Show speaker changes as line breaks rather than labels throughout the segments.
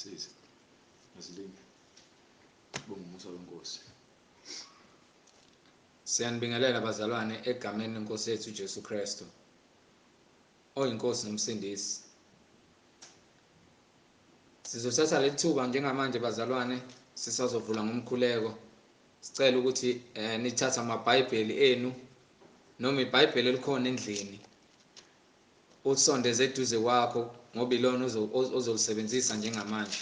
Siza. Masilinde. Bonga umusa wenkosi.
Siyanibingelela bazalwane egameni lenkosi yethu uJesu Kristu, oyiNkosi nomsindisi. Sizothatha leli thuba njengamanje bazalwane, sisazovula ngomkhuleko. Sicela ukuthi nithathe amaBhayibheli enu noma iBhayibheli elikhona endlini, ulisondeze eduze kwakho ngoba ilona ozolisebenzisa njengamanje,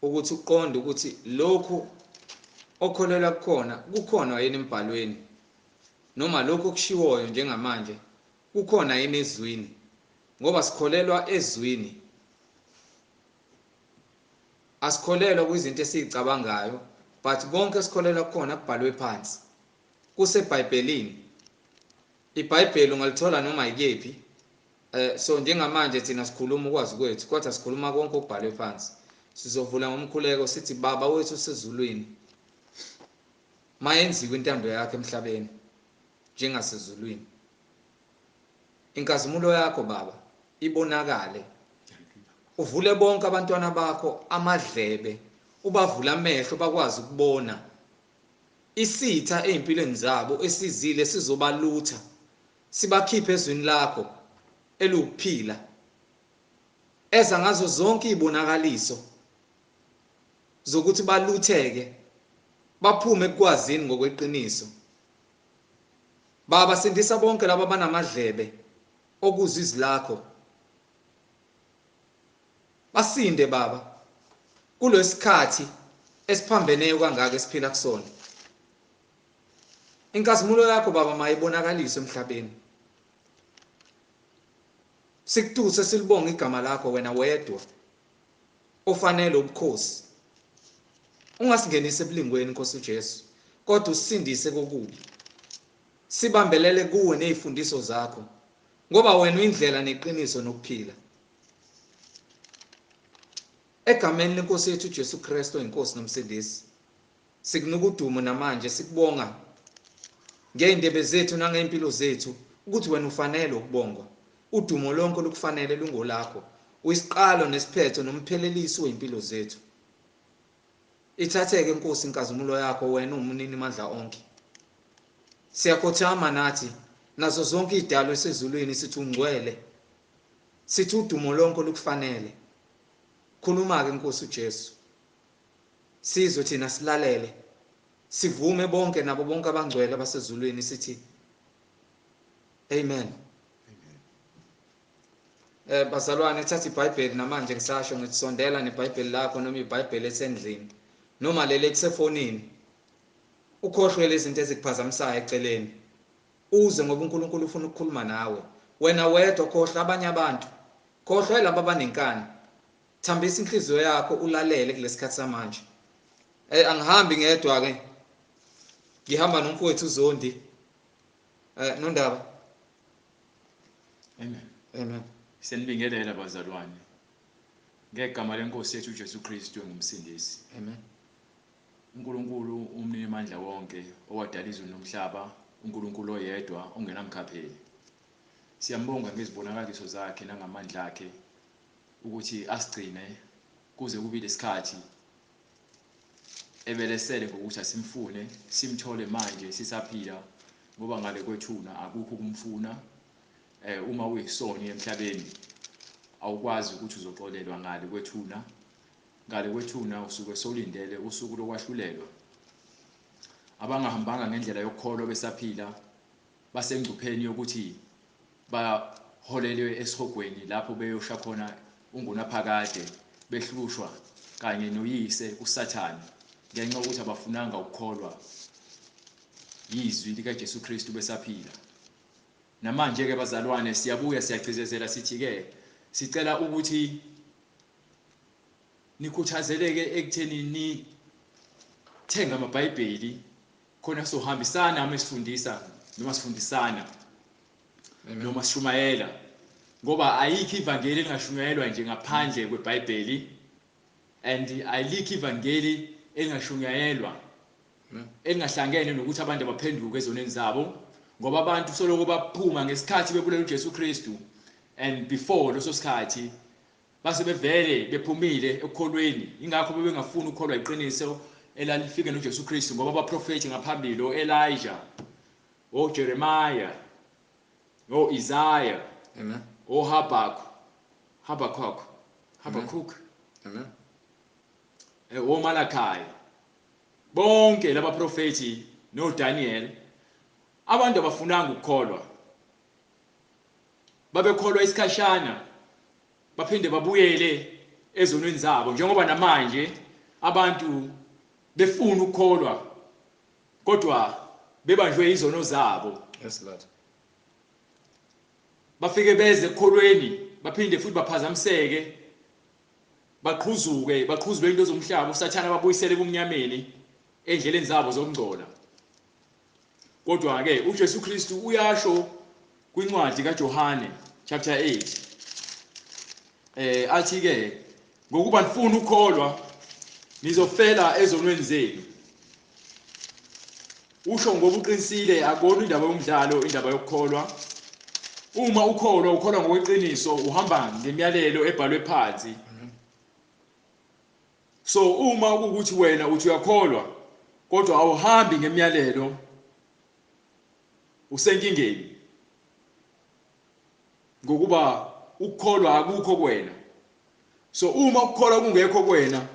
ukuthi uqonde ukuthi lokhu okholelwa kukhona kukhona yini embhalweni, noma lokhu okushiwoyo njengamanje kukhona yini ezwini, ngoba sikholelwa ezwini, asikholelwa kwizinto esizicabangayo, but konke esikholelwa kukhona kubhalwe phansi, kuseBhayibhelini. IBhayibheli ungalithola noma yikephi. So njengamanje thina sikhuluma ukwazi kwethu, kodwa sikhuluma konke okubhalwe phansi. Sizovula ngomkhuleko sithi, Baba wethu osezulwini, mayenziwe intando yakho emhlabeni njengasezulwini. Inkazimulo yakho Baba ibonakale. Uvule bonke abantwana bakho amadlebe, ubavule amehlo bakwazi ukubona isitha ezimpilweni zabo esizile sizobalutha, sibakhiphe ezwini lakho elukuphila, eza ngazo zonke izibonakaliso zokuthi balutheke baphume ekukwazini ngokweqiniso. Baba, sindisa bonke laba abanamadlebe okuzwa izwi lakho, basinde Baba kulesikhathi esiphambeneyo kangaka esiphila kusona. Inkazimulo yakho Baba mayibonakaliswe emhlabeni. Sikutuse silibonga igama lakho wena wedwa ofanele ubukhosi. Ungasingenisi ebulingweni Nkosi uJesu, kodwa usindise kokubi. Sibambelele kuwe nezifundiso zakho, ngoba wena uyindlela neqiniso nokuphila. Egameni lenkosi yethu uJesu Kristu inkosi nomsindisi, sikunika udumo namanje, sikubonga ngey'ndebe zethu nangey'mpilo zethu ukuthi wena ufanele ukubongwa. Udumo lonke olukufanele lungolakho. Uyisiqalo nesiphetho nomphelelisi wey'mpilo zethu. Ithatheke Nkosi inkazimulo yakho, wena uwumnini mandla onke. Siyakhothama nathi nazo zonke idalo esezulwini, sithi ungcwele, sithi udumo lonke olukufanele. Khuluma ke Nkosi uJesu, sizwe thina, silalele, sivume bonke nabo bonke abangcwele abasezulwini, sithi amen. Bazalwane, thatha iBhayibheli namanje, ngisasho ngithi sondela neBhayibheli lakho noma iBhayibheli esendlini noma leli elisefonini, ukhohlwe lezi zinto ezikuphazamisayo eceleni, uze ngoba uNkulunkulu ufuna ukukhuluma nawe wena wedwa. Khohlwa abanye abantu, khohlwa laba abanenkani, thambisa inhliziyo yakho ulalele kulesikhathi samanje. Angihambi ngedwa ke, ngihamba nomfowethu uZondi. Nondaba.
Amen.
Amen.
Siyanibingelela bazalwane ngegama lenkosi yethu uJesu Kristu engumsindisi.
Amen.
uNkulunkulu umnini mandla wonke owadala izulu nomhlaba, uNkulunkulu oyedwa ongenamkhapheli. Siyambonga ngezibonakaliso zakhe nangamandla akhe ukuthi asigcine kuze kube lesikhathi ebelesele ngokuthi asimfune simthole manje sisaphila, ngoba ngale kwethuna akukho ukumfuna. Uma uyisoni emhlabeni awukwazi ukuthi uzoxolelwa ngale kwethuna. Ngale kwethuna usuke solindele usuku lokwahlulelwa. Abangahambanga ngendlela yokukholwa besaphila basengcupheni yokuthi baholelwe esihogweni lapho beyosha khona ungunaphakade, behlushwa kanye noyise uSathane ngenxa yokuthi abafunanga ukukholwa yizwi likaJesu Kristu besaphila. Namanje ke bazalwane siyabuya siyagcizezela sithi ke sicela ukuthi nikhuthazeleke ekutheni nithenga amaBhayibheli khona sohambisana uma sifundisa noma sifundisana noma sishumayela, ngoba ayikho ivangeli elingashunyayelwa nje ngaphandle kweBhayibheli, and ayilikho ivangeli elingashunyayelwa elingahlangene nokuthi abantu abaphenduke ezoneni zabo, ngoba abantu soloko baphuma ngesikhathi bebulela uJesu Kristu, and before leso sikhathi Base bevele bephumile ekukholweni, ingakho bebengafuni ukukholwa iqiniso elalifike noJesu Kristu, ngoba abaprofethi ngaphambili, o-Elijah, oJeremiah, o-Isaiah,
Amen.
oHabakkuk, Habakkuk,
Amen.
oMalachi, bonke labaprofethi noDaniel, abantu abafunanga ukukholwa. Babekholwa isikhashana, baphinde babuyele ezonweni zabo, njengoba namanje abantu befuna ukukholwa kodwa bebanjwe izono zabo.
Yes, Lord.
Bafike beze ekukholweni, baphinde futhi baphazamiseke, baqhuzuke, baqhuzwe into zomhlaba, uSathana babuyisele ebumnyameni endleleni zabo zokungcola. Kodwa ke uJesu Kristu uyasho kwincwadi kaJohane chapter 8, athi ke, ngokuba nifuna ukukholwa nizofela ezonweni zenu. Usho ngobuqinisile, akona indaba yomdlalo, indaba yokukholwa. Uma ukholwa, ukholwa ngokweqiniso, uhamba ngemiyalelo ebhalwe phansi. So uma ukuthi wena uthi uyakholwa kodwa awuhambi ngemiyalelo, usenkingeni, ngokuba ukukholwa akukho kuwena. So uma ukukholwa kungekho kuwena,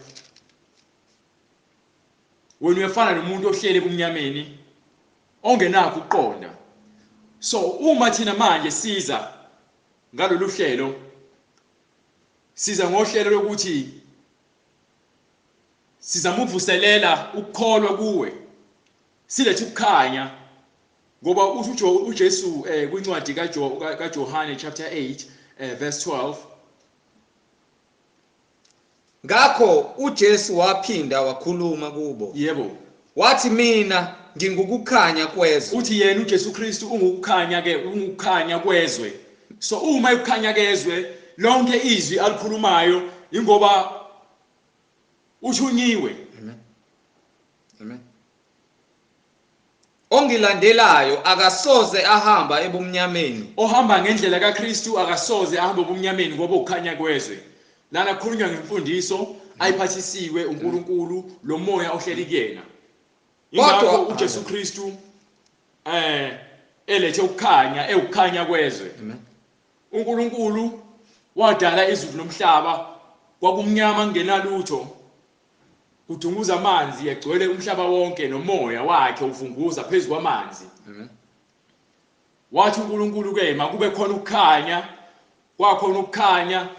wena uyafana nomuntu ohlele ebumnyameni ongenakho ukuqonda. So uma thina manje siza ngalolu hlelo, siza ngohlelo lokuthi sizama ukuvuselela ukukholwa kuwe, silethe ukukhanya, ngoba uthi uJesu kwincwadi kaJohane chapter 8 verse 12,
ngakho uJesu waphinda wakhuluma kubo.
Yebo.
Wathi, mina ngingukukhanya kwezwe.
Uthi yena uJesu Kristu ungukukhanya ke, ungukukhanya kwezwe. So uma ukukhanya kezwe, lonke izwi alikhulumayo ingoba uthunyiwe.
Amen. Amen. Ongilandelayo akasoze ahamba ebumnyameni.
Ohamba ngendlela kaKristu akasoze ahamba ebumnyameni, ngoba ukukhanya kwezwe. Lana kukhulunywa ngemfundiso ayiphathisiwe uNkulunkulu, lo moya ohleli kuyena. Ingakho uJesu Kristu elethe ukukhanya, ewukukhanya kwezwe.
Amen.
uNkulunkulu wadala izulu nomhlaba, kwakumnyama kungenalutho, kudunguza amanzi egcwele umhlaba wonke, nomoya wakhe uvunguza phezu kwamanzi.
Amen.
Wathi uNkulunkulu ke, makube khona ukukhanya, kwakhona ukukhanya.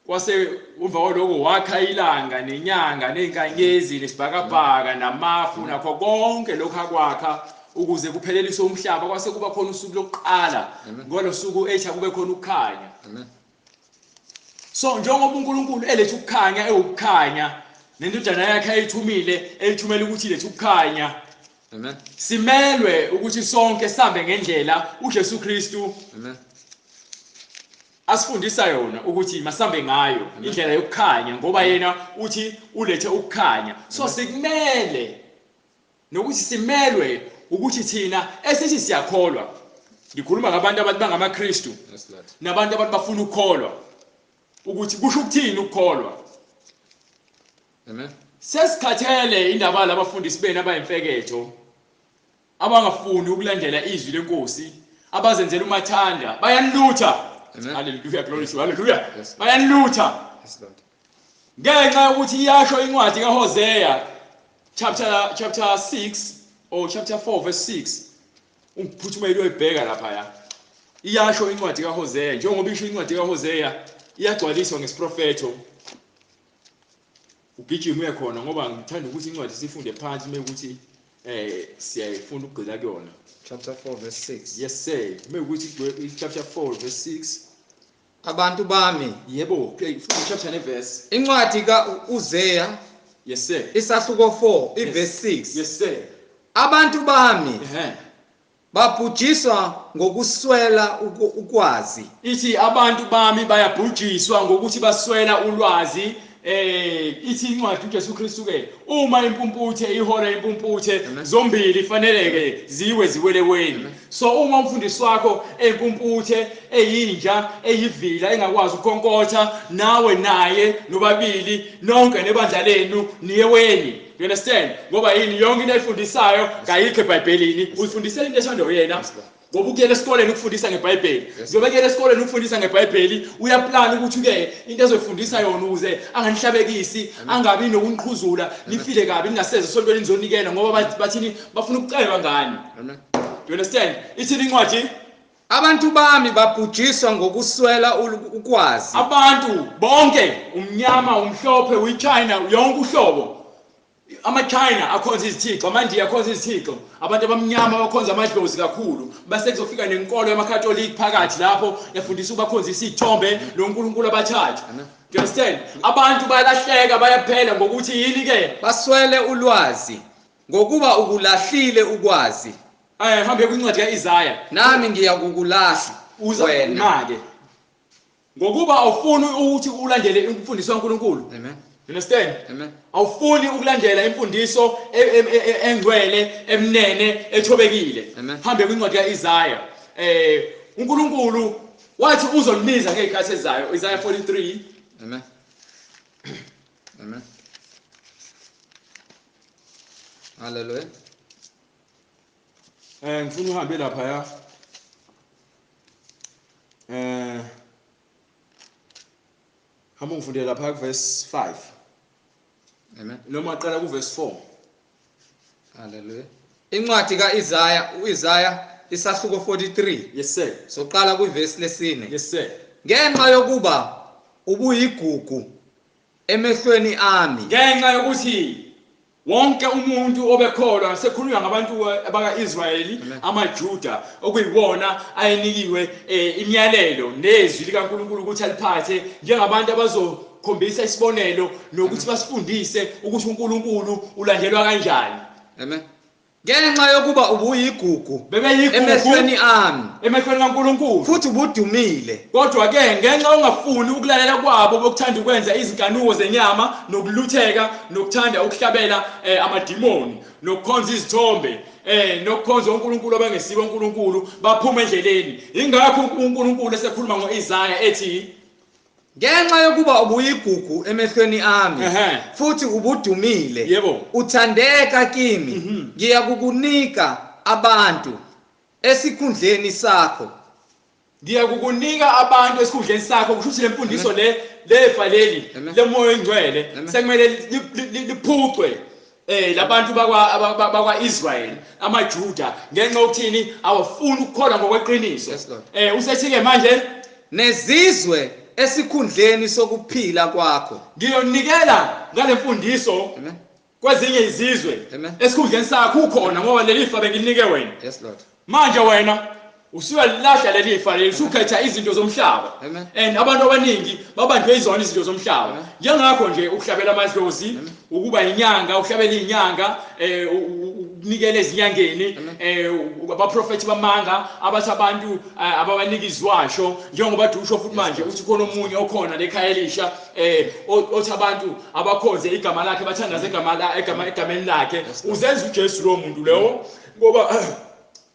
Kwase emva kwaloko wakha ilanga nenyanga nezinkanyezi nesibhakabhaka namafu nakho konke lokhu akwakha ukuze kupheleliswe umhlaba. Kwase kuba khona usuku lokuqala, ngolo suku ethi akube khona ukukhanya.
Amen.
So njengoba uNkulunkulu elethe ukukhanya, ewukukhanya, nendodana yakhe ayithumile, eyithumela ukuthi ilethe ukukhanya.
Amen.
Simelwe ukuthi sonke sihambe ngendlela uJesu Kristu
Amen.
asifundisa yona ukuthi masambe ngayo, indlela yokukhanya, ngoba yena uthi ulethe ukukhanya. So sikumele nokuthi simelwe ukuthi thina esithi siyakholwa, ngikhuluma ngabantu abantu bangamaKristu
Yes, Lord.
nabantu abantu bafuna ukukholwa, ukuthi kusho ukuthini ukukholwa.
Amen.
Sesikhathele indaba labafundisi benu abayimfeketho, abangafuni ukulandela izwi lenkosi, abazenzela umathanda, bayanilutha.
Amen.
Hallelujah, glory to hallelujah.
Yes.
Bayanilutha.
Yes, Lord.
Ngenxa yokuthi iyasho incwadi kaHosea chapter 6 or chapter 4 verse 6. Ungiphuthumele uyibheka lapha ya. Iyasho incwadi kaHosea, njengoba isho incwadi kaHosea iyagcwaliswa ngesiprofetho. Ugijima uye khona, ngoba ngithanda ukuthi incwadi sifunde phansi mekuthi siyayifunda ukugxila kuyona.
Chapter 4 verse 6.
Yes sir. Mekuthi chapter 4 verse 6.
Abantu bami.
Yebo, funda chapter ne verse.
Incwadi kaUzeya.
Yes sir.
Isahluko 4 iverse 6.
Yes sir.
Abantu bami babhujiswa ngokuswela ukwazi.
Ithi abantu bami bayabhujiswa ngokuthi baswela ulwazi. Ithi incwadi uJesu Kristu ke, uma impumputhe ihola impumputhe, zombili fanele ke ziwe ziweleweni. So uma umfundisi wakho eyimpumputhe, eyinja, eyivila, engakwazi ukukhonkotha, nawe naye nobabili nonke nebandla lenu niyeweni. You understand? Ngoba yini, yonke into ayifundisayo kayikho eBhayibhelini, uyifundisela into ethandwa uyena. Ngoba ukuyela esikoleni ukufundisa ngeBhayibheli, njengoba kuyela esikoleni ukufundisa ngeBhayibheli, uyaplana ukuthi ke into ezoyifundisa yona ukuze anganihlabekisi, angabi nokunqhuzula, nifile kabi ningaseze esontweni nizonikela, ngoba bathini, bafuna ukuceba ngani. You understand? Ithini incwadi?
Abantu bami babhujiswa ngokuswela ukwazi.
Abantu bonke, umnyama, umhlophe, uyiChina, yonke uhlobo. AmaChina akhonza izithixo, amaNdiya akhonza izithixo, abantu abamnyama bakhonza amadlozi kakhulu. Base kuzofika nenkolo yamaKatolika phakathi lapho yafundisa ukubakhonzisa izithombe noNkulunkulu abathathu. Do you understand? Abantu bayalahleka, bayaphela ngokuthi yini ke?
Baswele ulwazi, ngokuba ukulahlile ukwazi.
Hambe kwincwadi kaIsaya.
Nami ngiyakukulahla wena.
Ke ngokuba awufuni ukuthi ulandele imfundiso kaNkulunkulu.
Amen.
You understand?
Amen.
Awufuni ukulandela imfundiso engcwele, emnene, ethobekile. Hambe kwincwadi kaIsaya. uNkulunkulu wathi uzonibiza ngezikhathi ezayo. Isaiah 43.
Amen. Amen. Hallelujah.
Ngifuna uhambe lapha ya. Hamba ngifundele lapha ku verse 5.
Amen.
Noma qala ku verse 4.
Hallelujah. Incwadi kaIsaya, uIsaya isahluko 43.
Yes sir.
Soqala ku verse lesine.
Yes sir.
Ngenxa yokuba ubuyigugu emehlweni ami.
Ngenxa yokuthi wonke umuntu obekholwa, sekhulunywa ngabantu abakaIsrayeli, amaJuda, okuyiwona ayenikiwe imiyalelo nezwi likaNkulunkulu ukuthi aliphathe njengabantu abazokhombisa isibonelo nokuthi basifundise ukuthi uNkulunkulu ulandelwa kanjani.
Amen. Ngenxa yokuba ubuyigugu
bebeyigugu
emehlweni ami,
emehlweni kaNkulunkulu,
futhi ubudumile.
Kodwa ke ngenxa ongafuni ukulalela kwabo bokuthanda ukwenza izinkanuko zenyama nokulutheka nokuthanda ukuhlabela amadimoni nokukhonza izithombe nokukhonza uNkulunkulu abangesibo uNkulunkulu, baphuma endleleni. Ingakho uNkulunkulu esekhuluma ngoIsaya ethi
ngenxa yokuba ubuyigugu emehlweni ami futhi ubudumile,
yebo,
uthandeka kimi, ngiyakukunika abantu esikhundleni sakho.
Ngiyakukunika abantu esikhundleni sakho. Kusho ukuthi le mfundiso le lefa leli lemoya oyingcwele sekumele liphucwe labantu bakwa-Israel, amaJuda, ngenxa yokuthini awafuni ukukholwa ngokweqiniso. Usethi ke manje
nezizwe esikhundleni sokuphila kwakho.
Ngiyonikela ngale mfundiso kwezinye izizwe esikhundleni sakho ukhona, ngoba leli fa bengilinike wena.
Yes Lord.
Manje wena usuyalahla leli fa leli, usukhetha izinto zomhlaba. And abantu abaningi babanjwe izona izinto zomhlaba. Njengakho nje ukuhlabela amadlozi, ukuba inyanga, ukuhlabela inyanga, ukunikela ezinyangeni, abaprofeti bamanga abathi abantu ababanika izwasho, njengoba dusho futhi manje uthi khona omunye okhona lekhaya elisha othi abantu abakhonze igama lakhe, bathandaze igama egameni lakhe. Uzenza uJesu lo muntu leyo, ngoba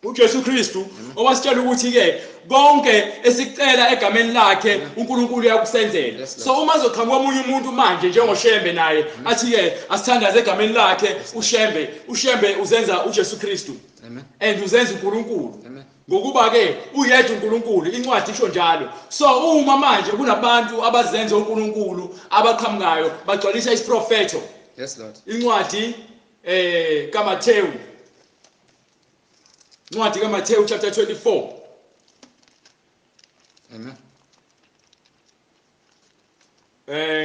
uJesu Kristu owasitshela ukuthi ke konke esicela egameni lakhe uNkulunkulu uyakusenzela. So uma ezoqhamuka omunye umuntu manje njengoShembe naye athi ke asithandaze egameni lakhe, uShembe uzenza uJesu Kristu and uzenza uNkulunkulu. Ngokuba ke uyedwa uNkulunkulu, incwadi isho njalo. So uma manje kunabantu abazenza uNkulunkulu abaqhamukayo bagcwalisa isiprofetho.
Yes Lord.
Incwadi kaMathewu. Incwadi kaMathewu chapter 24.
Amen.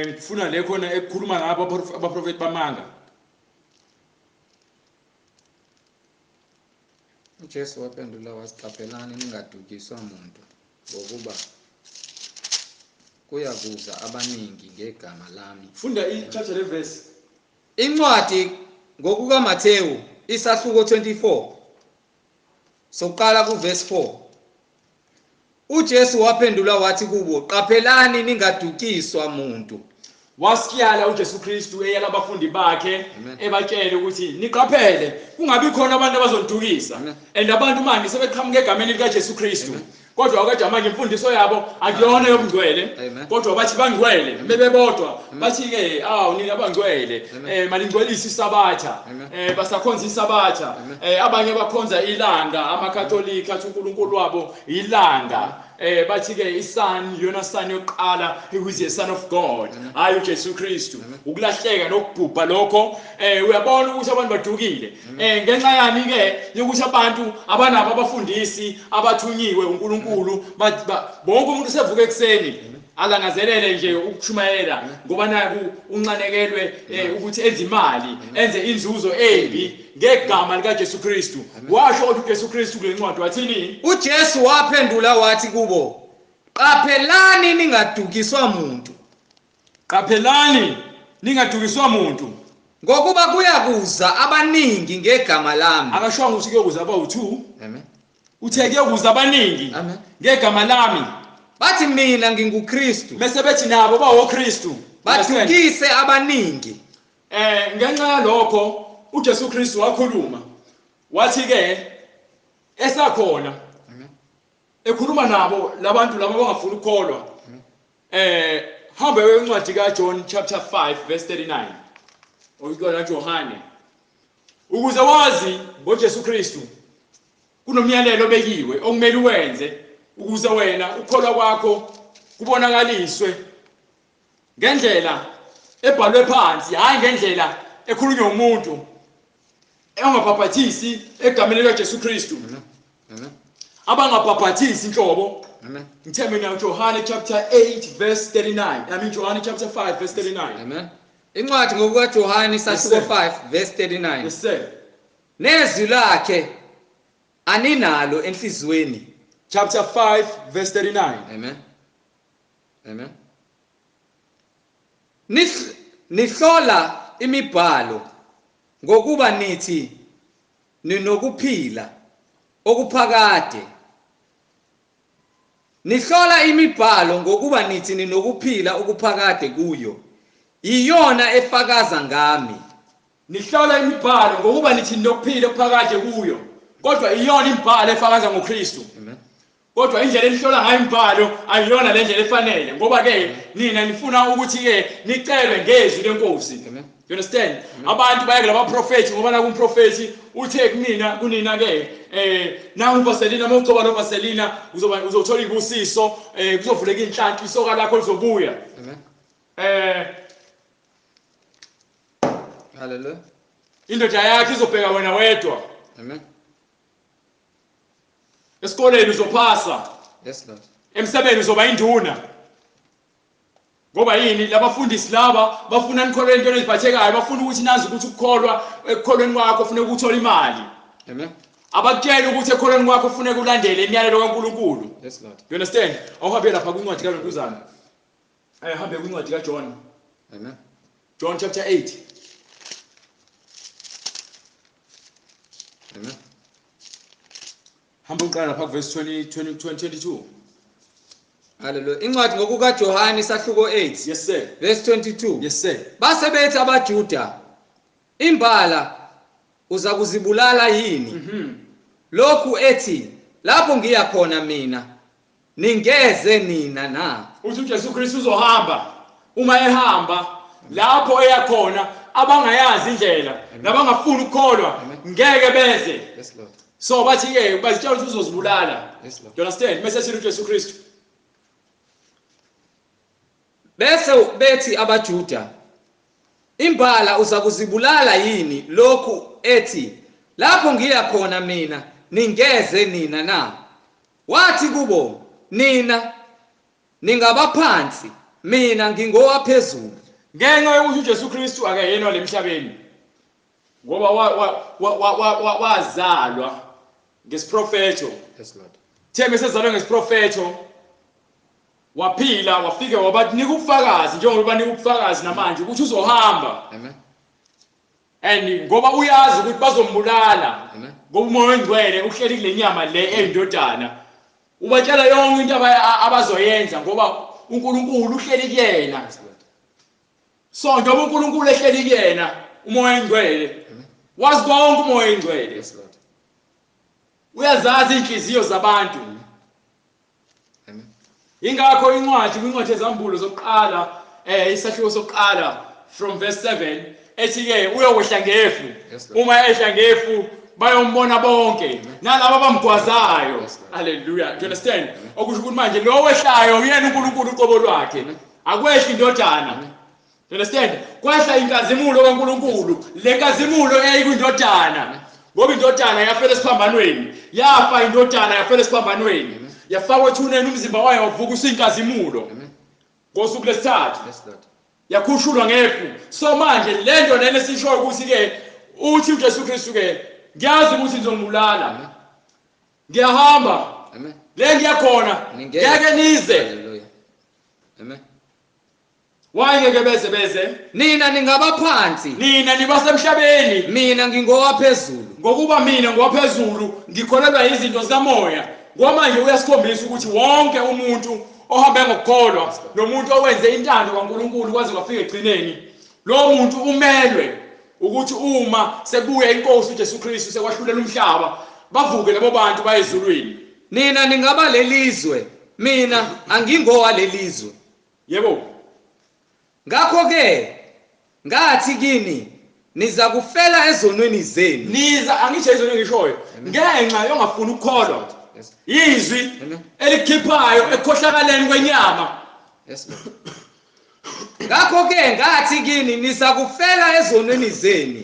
Ngifuna le khona ekukhuluma ngabo abaprofeti bamanga.
uJesu waphendula wathi, qaphelani ningadukiswa muntu, ngokuba kuyakuza abaningi ngegama lami.
Funda i-chapter le verse.
Incwadi ngokukaMathewu isahluko 24. Soqala kuverse 4. uJesu waphendula wathi kubo, qaphelani ningadukiswa muntu.
Wasiyala uJesu Kristu eyala abafundi bakhe ebatshele ukuthi niqaphele kungabi khona abantu abazonidukisa. And abantu manje sebeqhamuka egameni lika Jesu Kristu. Kodwa kodwa manje imfundiso yabo akuyona yobungcwele, kodwa bathi bangcwele bebebodwa, bathi ke awu nina abangcwele, malingcwelise isabatha, basakhonza isabatha, abanye bakhonza ilanga, amaKatolika athi uNkulunkulu wabo ilanga, bathi ke isun yona sun yokuqala, who is the son of God, hayi uJesu Kristu. Ukulahleka nokubhubha lokho, uyabona ukuthi abantu badukile ngenxa yani ke yokuthi abantu abanabo abafundisi abathunyiwe uNkulunkulu. Bonke umuntu sevuka ekuseni alangazelele nje ukushumayela ngoba naku unxanekelwe ukuthi enze imali, enze inzuzo embi ngegama lika Jesu Kristu. Washo ukuthi uJesu Kristu kule ncwadi wathini?
UJesu waphendula wathi kubo, qaphelani ningadukiswa muntu.
Qaphelani ningadukiswa muntu,
ngokuba kuyakuza abaningi ngegama lami.
Akashongo ukuthi kuyokuza abawu2. Amen. Uthe kuyokuza abaningi ngegama lami,
bathi mina nginguKristu,
bese bethi nabo bawoKristu,
badukise abaningi.
Ngenxa yalokho uJesu Kristu wakhuluma wathi ke esakhona ekhuluma nabo labantu laba abangafuni ukukholwa. Hamba encwadi kaJohn chapter 5 verse 39, oyikona Johane, ukuze wazi ngoJesu Kristu kunomyalelo obekiwe okumele uwenze ukuze wena ukukholwa kwakho kubonakaliswe ngendlela ebhalwe phansi, hayi ngendlela ekhulunywa umuntu engabhaphathisi egameni likaJesu Kristu. Abangabhaphathisi inhlobo. Ngithe mina Johane chapter 8 verse 39. I mean Johane chapter 5 verse 39.
Amen. Incwadi ngokukaJohane isahluko 5 verse 39.
Yes sir.
Nezwi lakhe aninalo enhliziyweni.
Chapter 5 verse 39.
Amen. Amen. Nihlola imibhalo ngokuba nithi ninokuphila okuphakade. Nihlola imibhalo ngokuba nithi ninokuphila okuphakade kuyo, iyona efakaza ngami.
Nihlola imibhalo ngokuba nithi ninokuphila okuphakade kuyo, kodwa iyona imibhalo efakaza ngoKristu.
Amen.
Kodwa indlela enihlola ngayo imibhalo ayiyona le ndlela efanele, ngoba ke nina nifuna ukuthi ke nicelwe ngezwi lenkosi. You understand? Abantu bayeke labaprofethi ngoba naku umprofethi uthe kunina kunina ke nangu Vaselina, mawugcoba lo Vaselina uzoba uzothola ibusiso, kuzovuleka inhlanhla, isoka lakho lizobuya.
Amen. Hallelujah.
Indoda yakhe izobheka wena wedwa.
Amen.
Esikoleni uzophasa.
Yes Lord.
Emsebeni uzoba induna. Ngoba yini labafundisi laba bafuna nikholwe into eziphathekayo, bafuna ukuthi nazi ukuthi ukukholwa ekukholweni kwakho kufuneka uthole imali.
Amen.
Abakutshela ukuthi ekukholweni kwakho kufuneka ulandele imiyalelo kaNkuluNkulu.
Yes Lord.
You understand? Awuhambe lapha kwincwadi kaLontuzana. Hambe kwincwadi kaJohn.
Amen.
John chapter 8.
Amen.
Hamba uqala lapha verse 20 20 22.
Hallelujah. Incwadi ngokukaJohane isahluko 8.
Yes sir.
Verse 22.
Yes sir.
Base bethi abaJuda, imbala uza kuzibulala yini? Lokhu ethi lapho ngiya khona mina ningeze nina na?
Uthi uJesu Kristu uzohamba. Uma ehamba lapho eyakhona abangayazi indlela nabangafuni ukukholwa ngeke beze.
Yes Lord.
So bathi ke bazitshela ukuthi uzozibulala.
Yes Lord.
You understand? Mase sithi uJesu Kristu.
Bese bethi abaJuda, imbala uza kuzibulala yini lokhu ethi lapho ngiya khona mina ningeze nina na? Wathi kubo, nina ningabaphansi, mina ngingowaphezulu.
Ngenxa yokuthi uJesu Kristu akayena lemhlabeni, ngoba wazalwa ngesiprofetho.
Yes Lord.
Thembe sezalwe ngesiprofetho, waphila wafike wabanika ubufakazi njengoba banika ubufakazi namanje ukuthi uzohamba.
Amen.
And ngoba uyazi ukuthi bazombulala.
Amen.
Ngoba uMoya oNgcwele uhleli kule nyama le eyindodana, ubatshela yonke into abazoyenza ngoba uNkulunkulu uhleli kuyena.
Yes Lord.
So njengoba uNkulunkulu ehleli kuyena uMoya oNgcwele, wazi konke uMoya oNgcwele.
Yes, Lord.
Uyazazi inhliziyo zabantu.
Amen.
Ingakho incwadi kwincwadi yezambulo zokuqala, isahluko sokuqala from verse 7 ethi ke uyokwehla ngefu.
Yes, Lord.
Uma ehla ngefu bayombona bonke nalabo abamgwazayo.
Yes, Lord.
Hallelujah. Do you understand? Okusho ukuthi manje lo wehlayo uyena uNkulunkulu uqobo lwakhe. Akwehli indodana. Do you understand? Kwehla inkazimulo kaNkulunkulu. Le nkazimulo eyayikwindodana. Ngoba indodana yafela esiphambanweni. Yafa indodana yafela esiphambanweni. Yafakwa ethuneni, umzimba wayo wavuka usinkazimulo.
Amen.
Ngosuku lesithathu
Yes, Lord.
yakhushulwa ngefu. So manje le nto lena esishoyo ukuthi ke uthi uJesu Kristu ke ngiyazi ukuthi nizongibulala. Ngiyahamba.
Amen.
Le ngiyakhona.
Ningeke.
Ngeke nize.
Hallelujah. Amen.
Why ngeke beze beze?
Nina ningabaphansi,
Nina nibasemhlabeni.
mina ngingowaphezulu.
Ngokuba mina ngowaphezulu ngikholelwa izinto zikamoya. Ngoba manje uyasikhombisa ukuthi wonke umuntu ohambe ngokukholwa nomuntu owenze intando kaNkulunkulu kwaze kwafika egcineni, lo muntu umelwe ukuthi uma sekubuya inkosi uJesu Kristu sekwahlulela umhlaba, bavuke labo bantu baye ezulwini.
Nina ningaba lelizwe, mina angingowalelizwe.
Yebo.
Ngakho ke ngathi kini niza kufela ezonweni zenu.
Niza angisho izinto engishoyo ngenxa yongafuni ukukholwa.
Yes.
Izwi
Amen.
elikhiphayo ekukhohlakaleni kwenyama.
Yes, Lord. Ngakho ke ngathi kini niza kufela ezonweni zenu,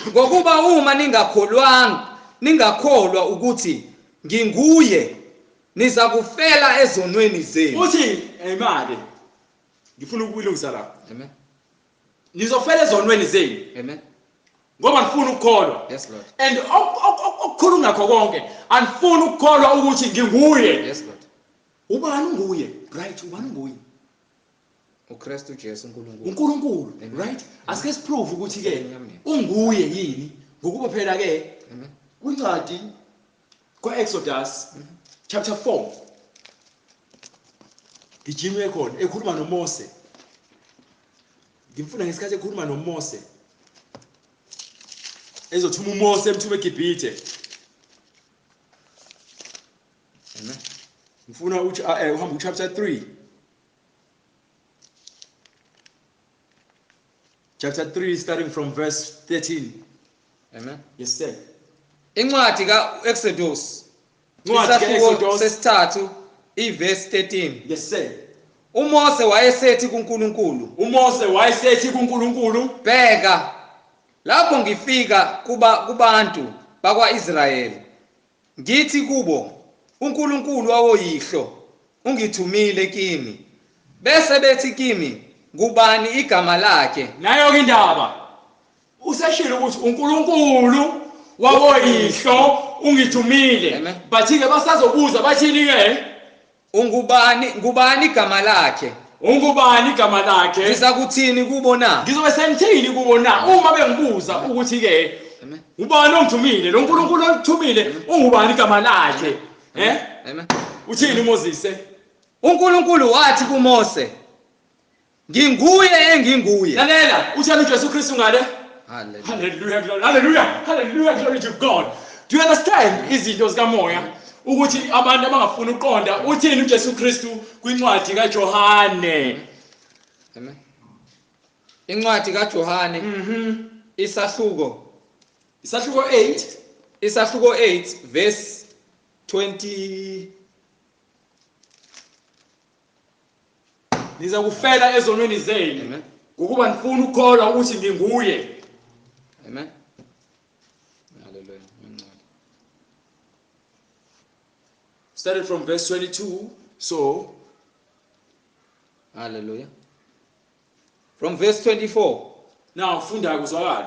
ngokuba uma ningakholwanga, ningakholwa ukuthi nginguye, niza kufela ezonweni zenu.
Uthi imali ngifuna ukuyilungisa la.
Amen.
Nizofela ezonweni zenu
Amen.
ngoba nifuna ukukholwa.
Yes, Lord.
And okukhulu ngakho konke, anifuni ukukholwa ukuthi nginguye.
Yes, Lord.
Ubani unguye? Right, ubani unguye?
uKristu Jesu uNkulunkulu.
uNkulunkulu,
Amen.
right? Asike siprove ukuthi ke
Amen.
unguye yini, ngokuba phela ke
Amen.
kwincwadi kwaExodus chapter 4 gijime khona ekhuluma noMose. Ngimfuna ngesikhathi ekhuluma noMose, ezothuma uMose emthume eGibhithe.
Amen.
Ngifuna uthi uhamba uchapter 3. Chapter 3 starting from verse 13.
Amen.
Yes sir.
Incwadi kaExodus.
Incwadi
Isahluko
kaExodus.
sesithathu iverse 13.
Yes sir.
uMose wayesethi kuNkulunkulu,
uMose wayesethi kuNkulunkulu,
bheka lapho ngifika kuba kubantu bakwaIsrayeli, ngithi kubo, uNkulunkulu wawoyihlo ungithumile kimi, bese bethi kimi, ngubani igama lakhe?
Nayo ke indaba. Useshilo ukuthi uNkulunkulu wawoyihlo ungithumile.
Amen.
Bathi ke basazobuza bathini ke?
Ungubani, ngubani igama lakhe?
Ungubani igama lakhe?
Ngiza kuthini kubo na?
Ngizobe sengithini kubo na uma bengibuza ukuthi ke
Amen.
ubani ongithumile? Lo nkulunkulu ongithumile ungubani igama lakhe?
Amen.
Uthini uMoses?
uNkulunkulu wathi kuMose, nginguye enginguye.
Lalela, uthani uJesu Kristu ngale?
Hallelujah.
Hallelujah, glory. Hallelujah. Hallelujah, glory to God. Do you understand izinto zikamoya? Ukuthi abantu abangafuni ukuqonda uthini uJesu Kristu kwincwadi kaJohane.
Amen. Incwadi kaJohane isahluko
Isahluko 8
isahluko 8 verse 20.
Niza kufela ezonweni zenu.
Amen.
Ngokuba nifuna ukukholwa ukuthi nginguye.
Amen. Hallelujah. Incwadi.
Started from verse 22. So,
Hallelujah. From verse 24.
now funda kuzwakala.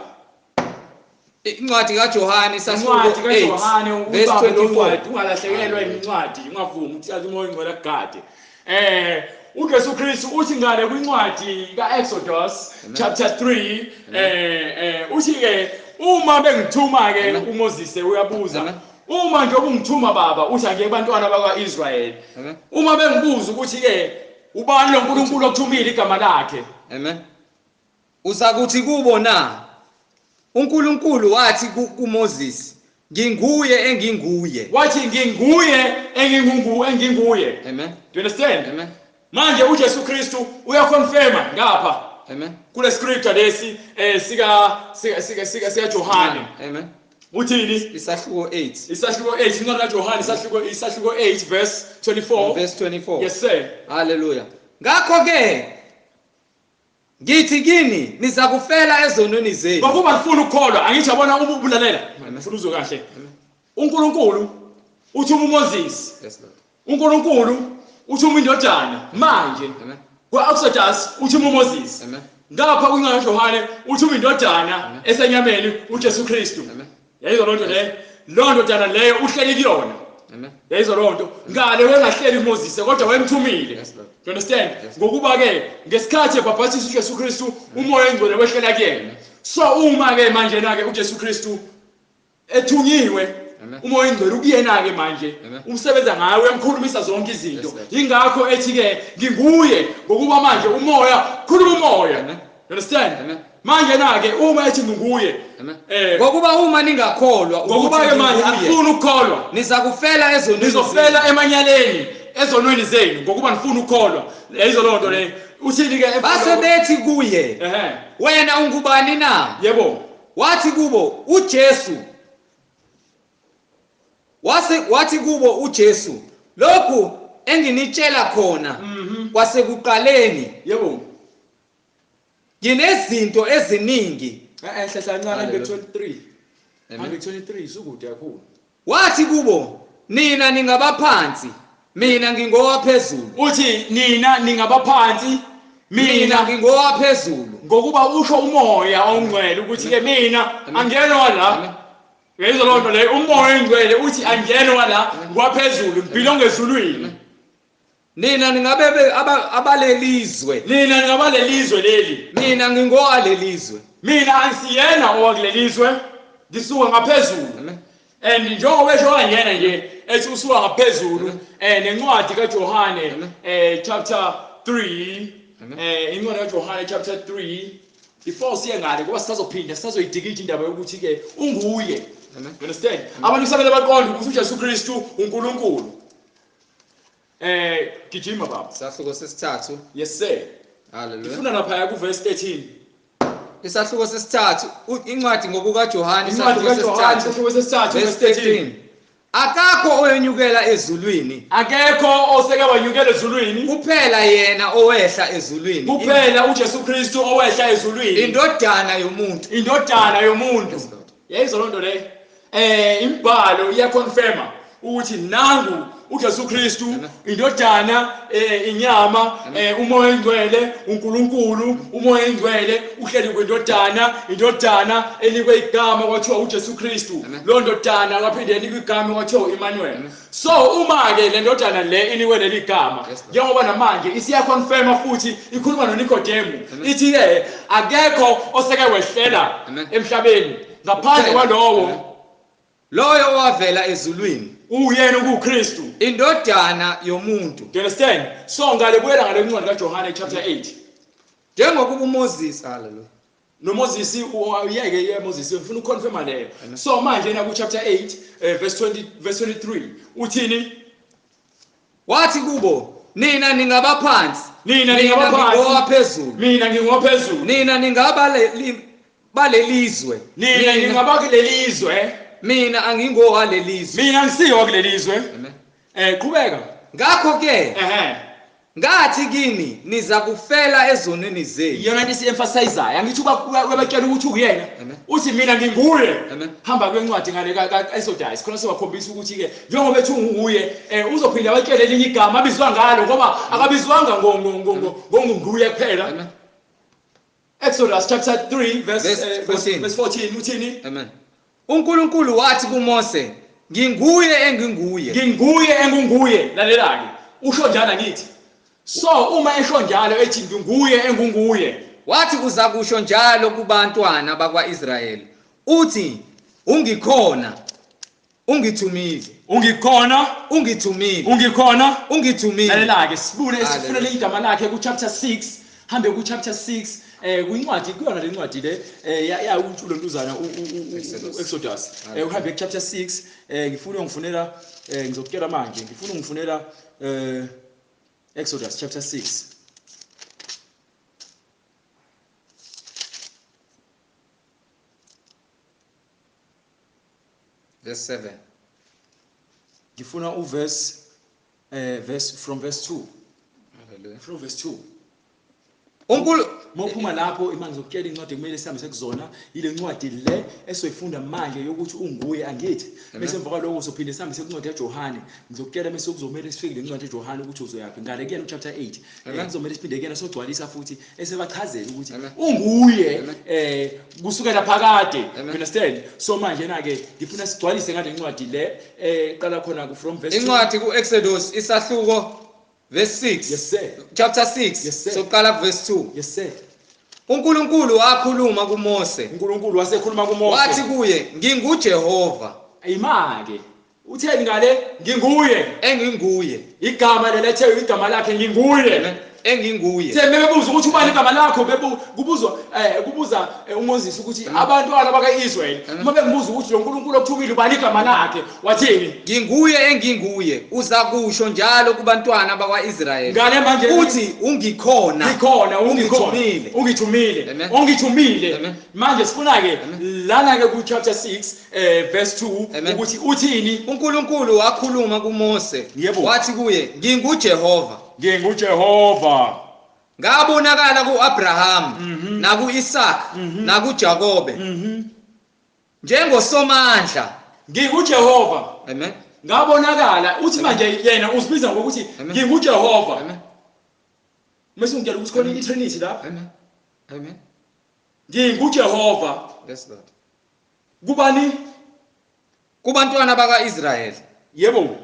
Incwadi kaJohane isahluko
Incwadi kaJohane
8 verse
ubambe lo
24.
ncwadi ungalahlekelwa incwadi ungavumi ukuthi uMoya oNgcwele akugade. uJesu Kristu uthi ngale kwincwadi kaExodus chapter 3 uthi ke uma bengithuma ke
Amen.
uMoses uyabuza
Amen.
uma nje ubungithuma baba uthi angeke bantwana bakwaIsrael.
Amen.
Uma bengibuza ukuthi ke ubani lo nkulunkulu okuthumile igama lakhe?
Amen. Uzakuthi kubo na, uNkulunkulu wathi kuMoses, nginguye enginguye.
Wathi nginguye enginguye.
Amen.
Do you understand?
Amen.
Manje uJesu Kristu uyaconfirma ngapha.
Amen.
Kule scripture lesi sika sika sika sika sika Johane.
Amen.
Uthini?
Isahluko 8.
Isahluko 8, incwadi kaJohane isahluko 8 verse 24.
Verse 24.
Yes sir.
Hallelujah. Ngakho ke ngithi kini nizakufela ezonweni zenu.
Ngokuba nifuna ukukholwa, angithi yabona uma ubulalela. Ngifuna uzwe kahle. uNkulunkulu uthuma uMoses.
Yes Lord.
uNkulunkulu uthuma indodana. Manje kwa-Exodus uthuma uMoses.
Amen.
Ngapha kwincwadi kaJohane uthuma indodana esenyameni uJesu Kristu. Yayizwa lonto leyo. Loo ndodana leyo uhleli kuyona.
Amen.
Yayizwa lonto. Ngale wengahleli uMoses kodwa wemthumile.
Yes Lord.
Do you understand?
Yes.
Ngokuba ke ngesikhathi ebhabhathiswa uJesu Kristu umoya ongcwele wehlela kuyena. So uma ke manje na ke uJesu Kristu ethunyiwe umoya ongcwele ukuyena ke manje umsebenza ngaye uyamkhulumisa zonke izinto. Ingakho ethi ke nginguye ngokuba manje umoya khuluma umoya. You understand? Manje na ke uma ethi nginguye
ngokuba uma ningakholwa
ngokuba ke manje akufuni ukukholwa
nizakufela ezonweni,
nizofela emanyaleni ezonweni zenu ngokuba nifuna ukukholwa. Lezo lonto le uthini ke?
Base bethi kuye, wena ungubani na?
Yebo.
Wathi kubo uJesu, wathi kubo uJesu, lokhu enginitshela khona kwasekuqaleni.
Yebo.
Nginezinto eziningi.
Hlahla kancane 23. 23 sukude kakhulu.
Wathi kubo, nina ningabaphansi, mina ngingowaphezulu.
Uthi nina ningabaphansi, mina
ngingowaphezulu.
Ngokuba usho umoya ongcwele ukuthi ke mina angenwa la. Uyayizwa lonto leyo? Umoya ongcwele uthi angenwa la ngwaphezulu, ngibhilonge ezulwini.
Nina ningabe abalelizwe.
Nina ningabalelizwe leli.
Mina ngingowalelizwe.
Mina angisiyena owakulelizwe, ngisuka ngaphezulu. And njengoba esho kangena nje ethi usuka ngaphezulu, nencwadi kaJohane chapter 3, incwadi kaJohane chapter 3 before siye ngale ngoba sisazophinda sisazoyidikida indaba yokuthi ke unguye. You understand? Abantu kusamele baqonde ukuthi uJesu Kristu uNkulunkulu. Gijima baba.
Isahluko sesithathu.
Yes sir.
Hallelujah.
Ngifuna lapha ku verse 13.
Isahluko sesithathu, incwadi ngokukaJohane
isahluko sesithathu
verse 13. Akakho oyenyukela ezulwini.
Akekho oseke wanyukela ezulwini.
Kuphela yena owehla ezulwini.
Kuphela uJesu Kristu owehla ezulwini.
Indodana yomuntu.
Indodana yomuntu. Yayizwa lonto leyo. Imbhalo iyaconfirma ukuthi nangu uJesu Kristu indodana, inyama, umoya ongcwele, uNkulunkulu, umoya ongcwele uhleli kwindodana, indodana enikwe igama kwathiwa uJesu Kristu. Lo ndodana waphinde enikwe igama kwathiwa uEmmanuel. So uma ke le ndodana le inikwe leli gama, njengoba namanje isiyaconfirma futhi ikhuluma noNikodemu, ithi ke akekho oseke wehlela emhlabeni ngaphandle kwalowo
loyo owavela ezulwini,
uyena uKristu,
indodana yomuntu.
Do you understand? So ngale buyela ngale incwadi kaJohane chapter 8.
Njengokuba uMoses, hallelujah,
noMoses uyeke ye Moses ufuna ukuconfirma leyo. So manje na ku chapter 8 verse 20 verse 23 uthini?
Wathi kubo, nina ningabaphansi,
nina ningabaphansi,
ngingowaphezulu,
mina ngingowaphezulu,
nina ningabalelizwe,
nina ningabakulelizwe,
mina angingowalelizwe,
mina ngisiyo kulelizwe. Qhubeka.
Ngakho ke ngathi kini niza kufela ezonweni zenu.
Iyona into esi-emphasizayo, angithi uyabatshela ukuthi uyena, uthi mina nginguye. Hamba kwencwadi ngale ka-Exodus khona sewakhombisa ukuthi ke njengoba ethi unguye, uzophinda abatshele elinye igama abizwa ngalo, ngoba akabizwanga ngonguye kuphela. Exodus chapter 3 verse 14 uthini?
Amen. uNkulunkulu wathi kuMose, nginguye enginguye.
Nginguye enginguye. Lalela ke, usho njalo angithi. So uma esho njalo ethi nginguye enginguye,
wathi uzakusho njalo kubantwana bakwaIsrayeli, uthi ungikhona ungithumile.
Ungikhona
ungithumile.
Ungikhona
ungithumile.
Lalela ke, sibule sifunele igama lakhe ku chapter 6. Hambe ku chapter 6 Kwincwadi kuyona le ncwadi le ya uNtulantuzana uExodus. Uhambe ku chapter 6. Ngifuna ungifunela ngizokutshela manje, ngifuna ungifunela Exodus chapter 6.
Verse 7.
Ngifuna uverse verse from verse 2.
Hallelujah.
From verse 2.
uNkulu
Mawuphuma lapho imanje ngizokutshela incwadi kumele sihambe sekuzona, ile ncwadi le esoyifunda manje yokuthi unguye angithi. Bese emva kwaloko uzophinde sihambe sekuncwadi kaJohane. Ngizokutshela bese kuzomela sifike le ncwadi kaJohane ukuthi uzoyaphi. Ngale kuyena chapter 8. Kuzomela siphinde kuyena sogcwalisa futhi esebachazela ukuthi unguye kusukela phakade. You understand? So manje na ke ngifuna sigcwalise ngale ncwadi le qala khona from verse 2.
Incwadi kuExodus isahluko verse 6.
Yes sir.
Chapter 6.
Yes, sir.
Soqala verse 2.
Yes sir.
uNkulunkulu wakhuluma kuMose.
uNkulunkulu wasekhuluma kuMose.
Wathi kuye, nginguJehova.
Imake. Utheni ngale? Nginguye.
Enginguye.
Igama lelethe igama lakhe nginguye.
Enginguye.
Sebebuza ukuthi ubani igama lakho, kubuzwa kubuza uMoses ukuthi abantwana bakaIsrael uma bengibuza ukuthi lo nkulunkulu okuthumile ubani igama lakhe, wathini?
Nginguye enginguye, uzakusho njalo kubantwana bakwaIsrael.
Ngale manje
uthi ungikhona.
Ngikhona, ungithumile. Ungithumile. Ungithumile. Manje sifuna ke lana ke ku chapter 6 verse 2 ukuthi uthini?
uNkulunkulu wakhuluma kuMose. Wathi kuye, nginguJehova.
NginguJehova.
Ngabonakala kuAbraham, nakuIsaac, nakuJakobe. Njengosomandla.
NginguJehova.
Amen.
Ngabonakala uthi manje yena uzibiza ngokuthi nginguJehova.
Amen.
Mase ungitshela ukuthi khona iTrinity lapha.
Amen. Amen.
NginguJehova.
Yes Lord.
Kubani?
Kubantwana bakaIsrael.
Yebo.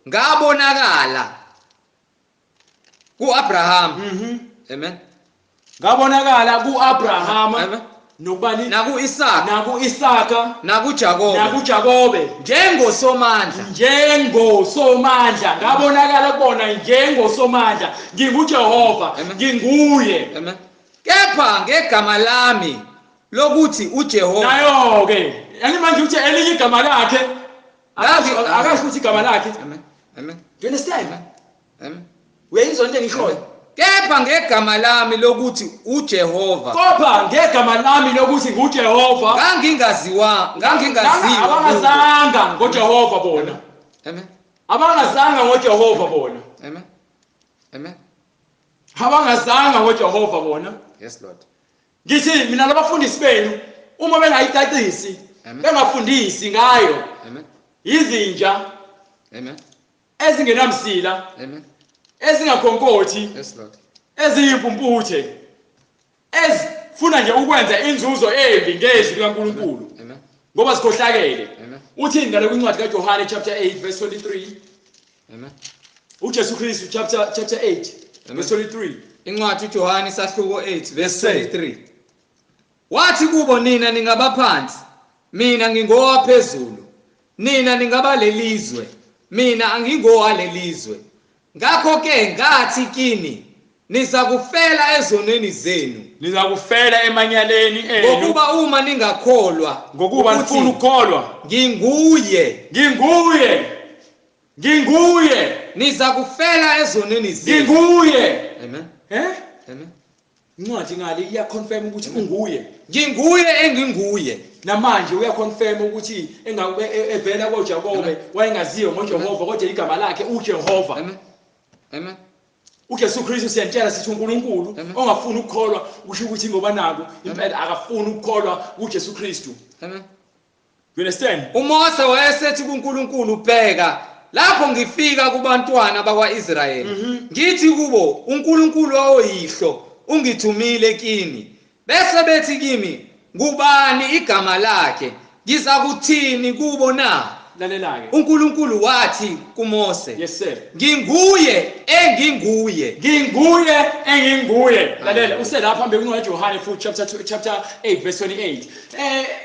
Ngabonakala kuAbraham. Amen.
Ngabonakala kuAbraham.
Amen.
Nokubani?
NakuIsaac.
NakuIsaac.
NakuJakobe.
NakuJakobe.
Njengosomandla.
Njengosomandla. Ngabonakala kubona njengosomandla. NginguJehova. Nginguye.
Amen. Kepha ngegama lami lokuthi uJehova.
Nayo ke. Yani manje uthi elinye igama lakhe. Akasho ukuthi igama lakhe.
Amen. Amen.
Do you understand?
Amen.
Uyayizwa into engishoyo?
Kepha ngegama lami lokuthi uJehova.
Kodwa ngegama lami lokuthi nguJehova.
Ngangingaziwa, ngangingaziwa.
Abangazanga ngoJehova bona.
Amen.
Abangazanga ngoJehova bona.
Amen. Amen.
Abangazanga ngoJehova bona.
Yes Lord.
Ngithi mina labafundisi benu uma bengayicacisi, bengafundisi ngayo.
Amen.
Izinja.
Amen.
Ezingenamsila.
Amen.
Ezingakhonkothi.
Yes Lord.
Eziyimpumputhe. Ezifuna nje ukwenza inzuzo embi ngezwi likaNkulunkulu.
Amen.
Ngoba sikhohlakele.
Amen.
Uthini ngale kwincwadi kaJohane chapter 8 verse 23?
Amen.
uJesu Kristu chapter 8 verse 23.
Incwadi uJohane sahluko 8 verse 23. Wathi kubo, nina ningabaphansi, mina ngingowaphezulu. Nina ningabalelizwe, mina angingowalelizwe. Ngakho ke ngathi kini, nizakufela ezonweni zenu.
Nizakufela emanyaleni enu.
Ngokuba uma ningakholwa,
ngokuba nifuna ukukholwa,
nginguye.
Nginguye. Nginguye.
Nizakufela ezonweni zenu.
Nginguye.
Amen. Amen.
Incwadi ngale iyaconfirm ukuthi unguye.
Nginguye enginguye.
Namanje uyaconfirm ukuthi evela koJakobe wayengaziwa ngoJehova, kodwa igama lakhe uJehova.
Amen. Amen.
uJesu Kristu siyantshela sithi uNkulunkulu ongafuni ukukholwa kusho ukuthi ngoba nako impela akafuni ukukholwa kuJesu Kristu.
Amen.
You understand?
uMose wayesethi kuNkulunkulu, bheka lapho ngifika kubantwana bakwaIsrayeli, ngithi kubo, uNkulunkulu wawoyihlo ungithumile kini, bese bethi kimi, ngubani igama lakhe? Ngizakuthini kubo na?
Lalela ke.
uNkulunkulu wathi kuMose,
yes sir,
nginguye enginguye.
Nginguye enginguye. Lalela, uselapha phambi kwencwadi kaJohane futhi chapter 2 chapter 8 verse 28.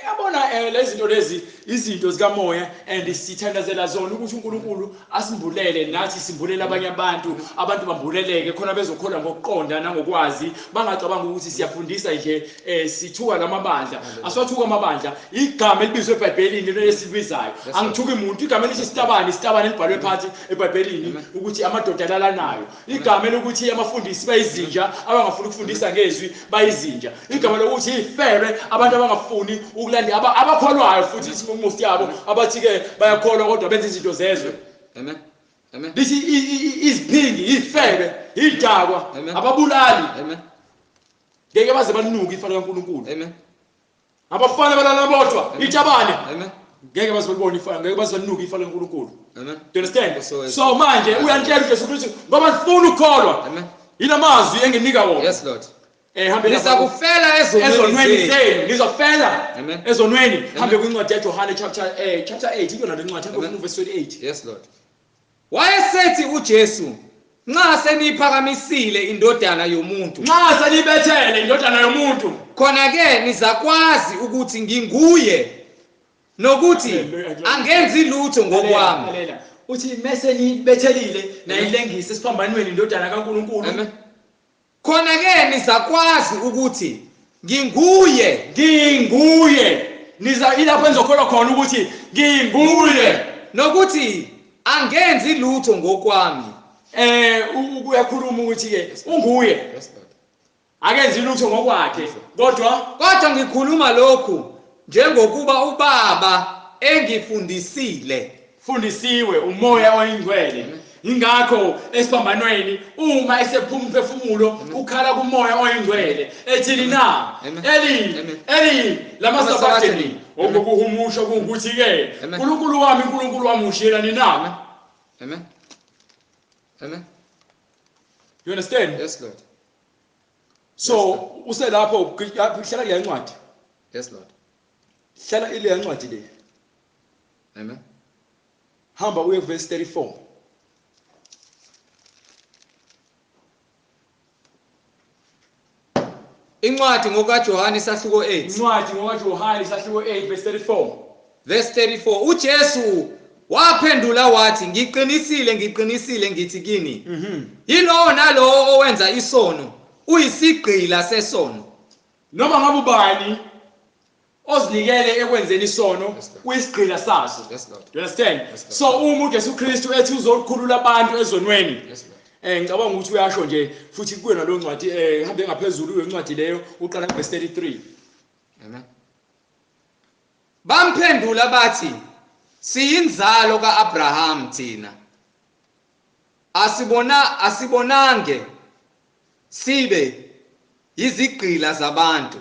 Yabona lezi zinto lezi Izinto zikamoya, and sithandazela zona ukuthi uNkulunkulu asimbulele nathi simbulele abanye abantu, abantu bambuleleke khona bezokholwa ngokuqonda nangokwazi, bangacabanga ukuthi siyafundisa nje, sithuka lamabandla. Asiwathuka amabandla, igama elibizwe eBhayibhelini lesibizayo. Angithuki umuntu, igama elithi sitabane, isitabane elibhalwe phansi eBhayibhelini ukuthi amadoda alalanayo. Igama lokuthi abafundisi bayizinja, abangafuni ukufundisa ngezwi bayizinja. Igama lokuthi ifebe, abantu abangafuni ukulandela abakholwayo futhi isimo yabo, abathi ke bayakholwa kodwa benza izinto zezwe.
Amen. Amen.
Lithi iziphingi, ifebe, idakwa, ababulali.
Amen.
Ngeke baze banuke ifa likaNkulunkulu.
Amen.
Abafana balala bodwa, itabane.
Amen.
Ngeke baze balibone ifa, ngeke baze banuke ifa likaNkulunkulu.
Amen.
Do you understand? So manje uyantshela uJesu Kristu ngoba sifuna ukukholwa.
Amen.
Yinamazwi enginika wona.
Yes Lord.
Hambe
nizakufela ezonweni
zenu, nizofela ezonweni. Hambe kwincwadi yaJohane chapter 8, iyona le ncwadi, hambe ku verse 28.
Yes Lord. Wayesethi uJesu, nxa seniphakamisile indodana yomuntu,
nxa senibethele indodana yomuntu,
khona ke nizakwazi ukuthi nginguye nokuthi angenzi lutho ngokwami.
Uthi mese nibethelile nayilengisa esiphambanweni indodana kaNkulunkulu.
Amen. Khona ke nizakwazi ukuthi nginguye,
nginguye. Niza ilapho enizokholwa khona ukuthi nginguye
nokuthi angenzi lutho ngokwami.
Uyakhuluma ukuthi ke unguye. Akenzi lutho ngokwakhe, kodwa
ngikhuluma lokhu njengokuba uBaba engifundisile.
Fundisiwe uMoya oyiNgcwele. Ingakho esiphambanweni uma esephuma umphefumulo ukhala kuMoya oyiNgcwele ethini na? Eli, Eli lama sabatheni. Okukuhumusha kungukuthi ke uNkulunkulu wami, uNkulunkulu wami ushiyelani na?
Amen. Amen.
You understand?
Yes Lord.
So uselapho hlala le ncwadi.
Yes Lord.
Hlala ile ncwadi le.
Amen.
Hamba uye verse 34.
Incwadi ngokaJohane isahluko 8.
Incwadi ngokaJohane isahluko 8 verse 34.
Verse 34. uJesu waphendula wathi, ngiqinisile, ngiqinisile ngithi kini, yilowo nalowo owenza isono uyisigqila sesono.
Noma ngabe ubani ozinikele ekwenzeni isono uyisigqila saso.
Yes Lord.
You understand?
Yes,
so uma uJesu Kristu ethi uzokhulula abantu ezonweni.
Yes Lord.
Ngicabanga ukuthi uyasho nje futhi kuyona lo ncwadi, hambe ngaphezulu kuyo incwadi leyo uqala verse 33.
Amen. Bamphendula bathi, siyinzalo kaAbraham thina. Asibonange sibe izigqila zabantu.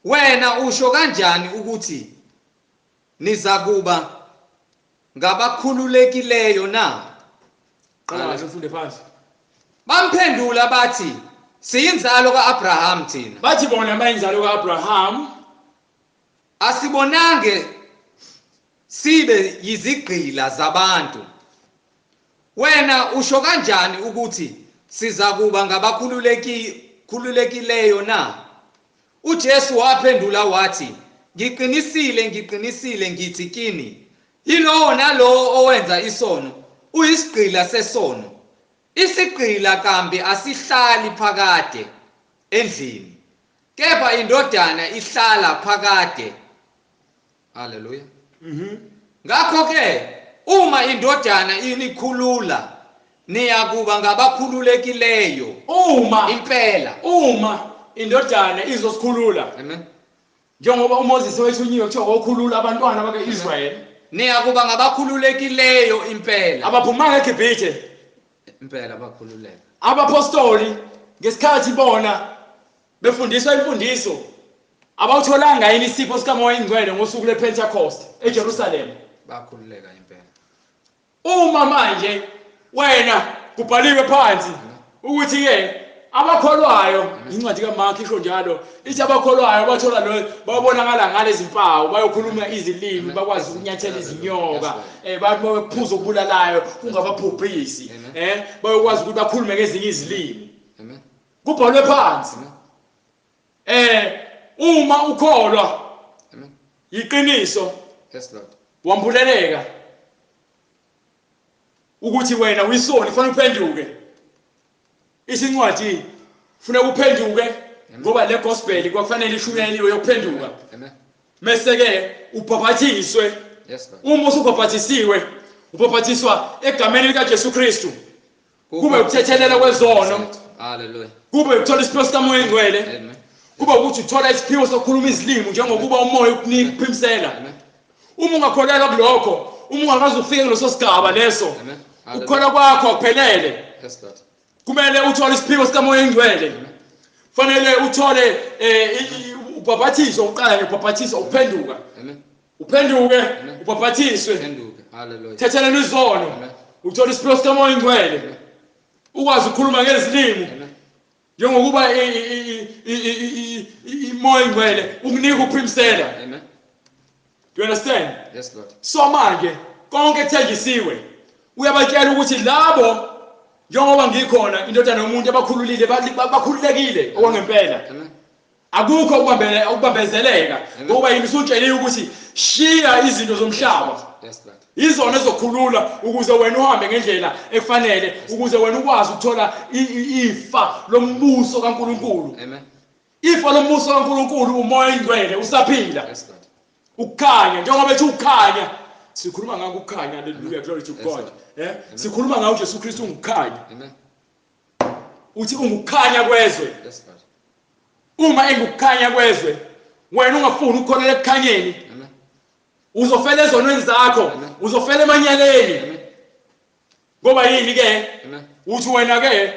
Wena usho kanjani ukuthi nizakuba ngabakhululekileyo na?
Qala kahle ufunde phansi.
Bamphendula bathi, siyinzalo kaAbraham thina.
Bathi bona bayinzalo kaAbraham.
Asibonange sibe yizigqila zabantu. Wena usho kanjani ukuthi sizakuba ngabakhululekileyo na? uJesu waphendula wathi, ngiqinisile, ngiqinisile ngithi kini, yilowo nalowo owenza isono uyisigqila sesono. Isigqila kambe asihlali phakade endlini, kepha indodana ihlala phakade. Haleluya. Ngakho ke uma indodana inikhulula niyakuba ngabakhululekileyo.
Uma
impela,
uma indodana izosikhulula.
Amen.
Njengoba uMoses wethunyiwe kuthiwa okhulula abantwana bakwaIsrael,
niyakuba ngabakhululekileyo impela.
Abaphumanga eGibhithe
impela bakhululeka.
Abapostoli ngesikhathi bona befundiswa imfundiso abawutholanga yini isipho sikaMoya oyiNgcwele ngosuku lwePentecost eJerusalem?
Bakhululeka impela.
Uma manje wena kubhaliwe phansi ukuthi ke abakholwayo, incwadi kaMark isho njalo, ithi abakholwayo bathola lo babonakala ngalezi mpawu, bayokhuluma izilimi, bakwazi ukunyathela izinyoka, bayophuza okubulalayo kungababhubhisi, bayokwazi ukuthi bakhulume ngezinye izilimi.
Amen.
Kubhalwe phansi. Uma ukholwa,
Amen.
Iqiniso.
Yes Lord.
Wambuleleka ukuthi wena uyisoni, kufanele uphenduke. Isincwadi kufanele uphenduke ngoba le gospel kwakufanele ishunyayeliwe yokuphenduka.
Amen.
Mase ke ubhapathiswe.
Yes Lord.
Uma usubhaphathisiwe, ubhaphathiswa egameni lika Jesu Kristu. Kube ukuthethelela kwezono.
Hallelujah.
Kube ukuthola isiphiwo sikaMoya oNgcwele.
Amen.
Kube ukuthi uthola isiphiwo sokukhuluma izilimi njengokuba uMoya ukunika ukuphimsela.
Amen.
Uma ungakholelwa kulokho, uma ungakaze ufike kuleso sigaba leso,
Amen.
ukukholwa kwakho akuphelele.
Yes Lord.
Kumele uthole isiphiwo sikaMoya oNgcwele. Fanele uthole ubhapathiso, uqala ngebhapathiso ukuphenduka.
Amen.
Uphenduke, ubhapathiswe.
Phenduke. Hallelujah.
Thethelelwe izono.
Amen.
Uthole isiphiwo sikaMoya oNgcwele. Ukwazi ukukhuluma ngezilimi.
Amen.
Njengokuba iMoya oNgcwele ukunika ukuphimsela.
Amen.
Do you understand?
Yes Lord.
So manje konke kuthenjisiwe. Uyabatshela ukuthi labo njengoba ngikhona indodana yomuntu abakhululile bakhululekile okwangempela.
Amen.
Akukho ukubambezeleka ngoba yini usutsheliwe ukuthi shiya izinto zomhlaba.
Yes Lord.
Izona ezokhulula ukuze wena uhambe ngendlela ekufanele, ukuze wena ukwazi ukuthola ifa lombuso kaNkuluNkulu.
Amen.
Ifa lombuso kaNkuluNkulu uMoya oNgcwele usaphila.
Yes Lord.
Ukukhanya njengoba ethi ukukhanya, sikhuluma ngako ukukhanya. Hallelujah, glory to God. Sikhuluma ngawo Jesu Kristu ungukukhanya.
Amen.
Uthi ungukukhanya kwezwe.
Yes Lord.
Uma engukukhanya kwezwe, wena ungafuni ukukholelwa ekukhanyeni,
Amen.
uzofela ezonweni zakho,
Amen.
uzofela emanyaleni.
Amen.
Ngoba yini ke?
Amen.
Uthi wena ke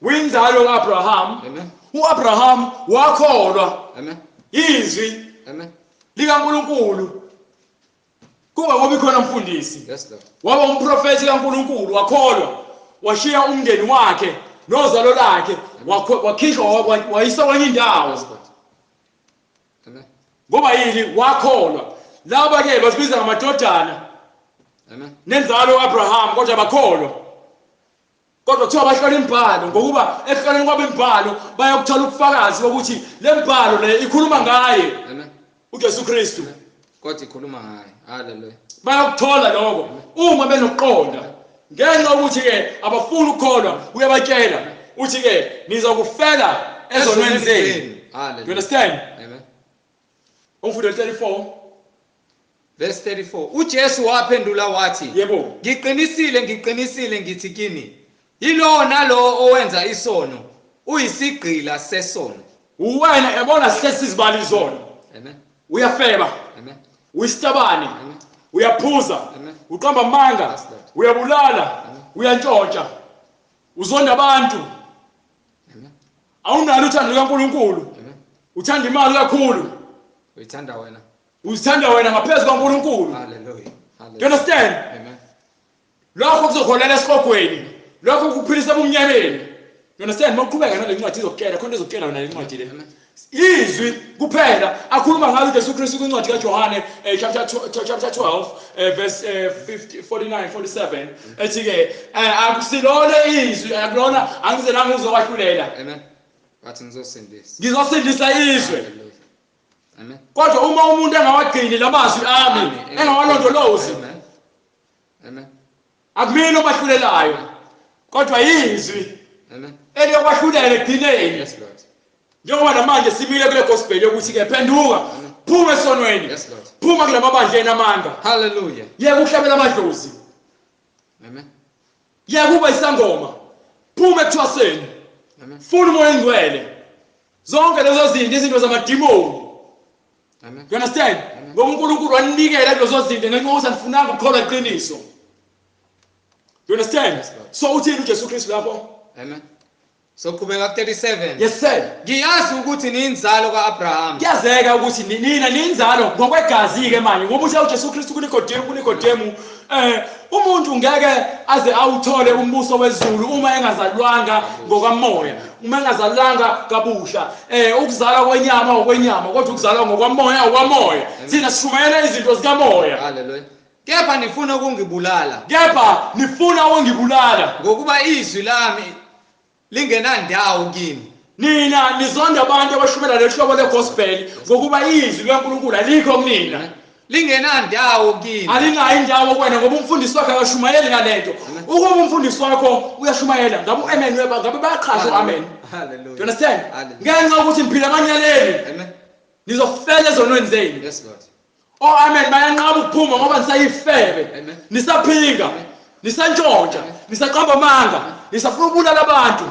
uyinzalo kaAbraham.
Amen.
uAbraham wakholwa
Amen.
izwi
Amen.
likaNkuluNkulu. Kungakobi khona mfundisi.
Yes Lord.
Waba umprofeti kaNkuluNkulu, wakholwa, washiya umndeni wakhe nozalo lakhe, wakhishwa wayiswa kwenye indawo.
Yes Lord. Amen.
Ngoba yini? Wakholwa. Laba ke bazibiza ngamadodana
Amen.
nenzalo kaAbraham, kodwa bakholwa. Kodwa kuthiwa bahlola imibhalo, ngokuba ekuhloleni kwabo imibhalo bayokuthola ubufakazi bokuthi le mibhalo le ikhuluma ngaye
Amen.
uJesu Kristu.
Kodwa ikhuluma ngaye. Hallelujah.
Bayakuthola lokho uma benokuqonda. Ngenxa yokuthi ke abafuni ukukholwa, uyabatshela uthi ke nizokufela ezonweni zenu. Do you
Hallelujah.
understand?
Amen.
Umfundo 34.
Verse 34. uJesu waphendula wathi,
Yebo.
Ngiqinisile, ngiqinisile ngithi kini, yilowo nalowo owenza isono uyisigqila sesono.
Uwena yabona sihlezi sizibala izono.
Amen.
Uyafeba,
Amen.
uyisitabane,
Amen.
uyaphuza,
Amen.
uqamba amanga,
Yes, Lord.
uyabulala, uyantshontsha, uzonda abantu,
Amen.
awunalo uthando lukaNkuluNkulu,
Amen.
uthanda imali kakhulu,
Uyithanda wena.
uzithanda wena ngaphezu kaNkuluNkulu.
Hallelujah.
Do you
Hallelujah.
understand?
Amen.
Lokho kuzoholela esihogweni, lokho kukuphilisa ebumnyameni. You understand? Mawuqhubeka nale ncwadi izokutshela, khona izokutshela yona le ncwadi le.
Amen.
Izwi kuphela akhuluma ngalo uJesu Kristu kwincwadi kaJohane chapter 12 verse 50 49 47 ethi ke akusilona izwi, akulona, angizelanga uzokwahlulela,
Amen. Wathi ngizosindisa.
ngizosindisa izwe.
Hallelujah. Amen.
Kodwa uma umuntu engawagcini lamazwi ami, engawalondolozi,
Amen. Amen.
akumina obahlulelayo, kodwa izwi
Amen.
eliyokwahlulela ekugcineni.
Yes Lord.
Njengoba namanje simile kule gospel yokuthi ke phenduka, phuma esonweni,
Yes Lord.
phuma kulamabandleni amanga,
Hallelujah.
yeka ukuhlabela amadlozi,
Amen.
yeka ukuba isangoma, phuma ekuthwaseni,
Amen.
funa uMoya oNgcwele. Zonke lezo zinto izinto zamadimoni.
Amen.
You understand? Ngoba uNkulunkulu wanikela kulezo zinto ngenxa yokuthi anifunanga ukukholwa iqiniso. You understand?
Yes, Lord.
So uthini uJesu Kristu lapho?
Amen. Soqhubeka ku 37.
Yes sir.
Ngiyazi ukuthi niyinzalo kaAbraham.
Kuyazeka ukuthi nina ninzalo ngokwegazi ke manje, ngoba uthe uJesu Kristu kuNikodemu umuntu ngeke aze awuthole umbuso wezulu uma engazalwanga ngokamoya, uma engazalwanga kabusha. Ukuzalwa kwenyama okwenyama, kodwa ukuzalwa ngokwamoya okwamoya. Thina sishumayela izinto zikamoya.
Hallelujah. Kepha nifuna ukungibulala
Kepha nifuna ukungibulala
ngokuba izwi lami lingenandawo kimi.
Nina nizonda abantu abashumela lehlobo legospel ngokuba izwi likaNkulunkulu alikho kunina.
Lingenandawo kini.
Alinayo indawo kuwena ngoba umfundisi wakho akashumayeli ngalento. Ukuba umfundisi wakho uyashumayela ngabe uamen ngabe bayaqhasha uamen.
Hallelujah.
Do you understand? Ngenxa ukuthi niphila emanyaleni.
Amen.
Nizofela ezonweni zenu.
Yes Lord.
Oh amen bayanqaba ukuphuma ngoba nisayifebe. Nisaphinga. Nisantshontsha, nisaqamba amanga, nisafuna ukubulala abantu.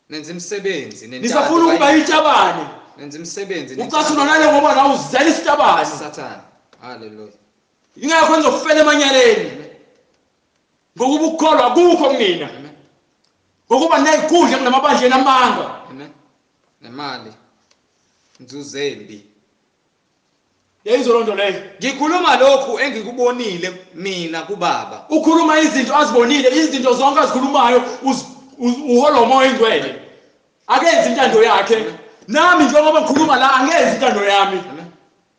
Nenza imisebenzi
nisafuna ukuba itabane.
Nenza imisebenzi
ucathulwa nale ngoba nawe uzela isitabane.
Sathane. Hallelujah.
Ingakho nizofela emanyaleni. Ngokuba ukukholwa akukho kunina. Ngokuba nezikhundla kunamabandleni amanga.
Amen. Nemali. Inzuzo embi.
Yayizwa lonto leyo.
Ngikhuluma lokhu engikubonile mina kubaba.
Ukhuluma izinto azibonile, izinto zonke azikhulumayo uholwa uMoya oNgcwele. Akenzi intando yakhe. Nami njengoba ngikhuluma la angenzi intando yami.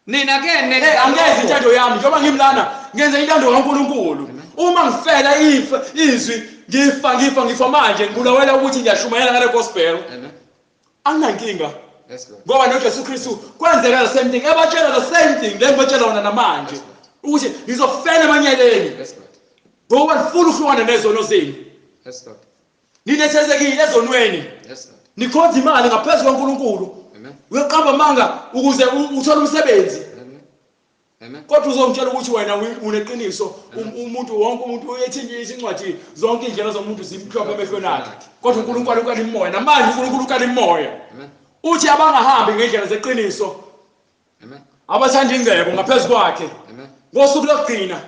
Nina ke
angenzi intando yami njengoba ngimlana ngenza intando kaNkulunkulu. Uma ngifela izwi ngifa manje ngibulawela ukuthi ngiyashumayela ngale gospel.
Amen.
Anginankinga.
Yes Lord.
Ngoba noJesu Kristu kwenzeka the same thing. Ebatshela the same thing lengibatshela wona namanje. Ukuthi ngizofela emanyaleni.
Yes Lord.
Ngoba nifuna ukuhlukana nezono zenu.
Yes Lord.
Ninethezekile ezonweni.
Yes Lord.
Nikhonza imali ngaphezu kwaNkulunkulu.
Amen.
Uyaqamba amanga ukuze uthole umsebenzi.
Amen. Amen.
Kodwa uzongitshela ukuthi wena uneqiniso. Umuntu wonke umuntu uyethi incwadi zonke indlela zomuntu zimhlophe emehlweni akhe. Kodwa uNkulunkulu ukala imoya. Namanje uNkulunkulu ukala imoya.
Amen.
Uthi abangahambi ngendlela zeqiniso.
Amen.
Abathanda ingcebo ngaphezulu kwakhe.
Amen.
Ngosuku lokugcina,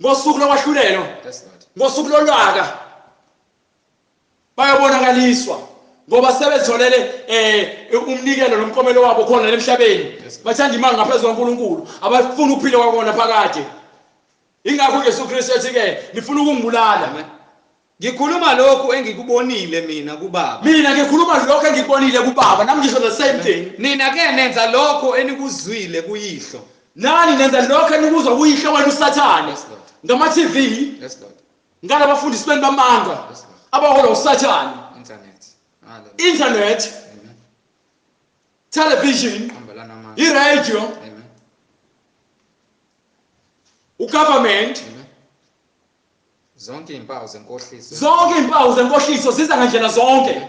ngosuku lokwahlulelo,
Yes Lord.
ngosuku lolwaka bayabonakaliswa ngoba sebetholele umnikelo nomklomelo wabo khona emhlabeni. Bathanda imali ngaphezulu kwaNkulunkulu, abafuna ukuphila kwakona phakade. Ingakho uJesu Kristu ethi ke nifuna ukungibulala.
Amen. Ngikhuluma lokhu engikubonile mina kubaba.
Mina ngikhuluma lokho engikubonile kubaba, nami ngisho the same thing.
Nina ke nenza lokho enikuzwile kuyihlo.
Nani nenza lokho enikuzwa kuyihlo wena uSathane.
Yes Lord.
Ngama TV.
Yes Lord.
Ngalabafundisi benu bamanga.
Yes Lord.
Abaholwa uSathane.
Internet. Hallelujah.
Internet.
Amen.
Television. I-radio.
Amen.
U-government.
Amen. Zonke impawu zenkohliso.
Zonke impawu zenkohliso ziza ngandlela zonke.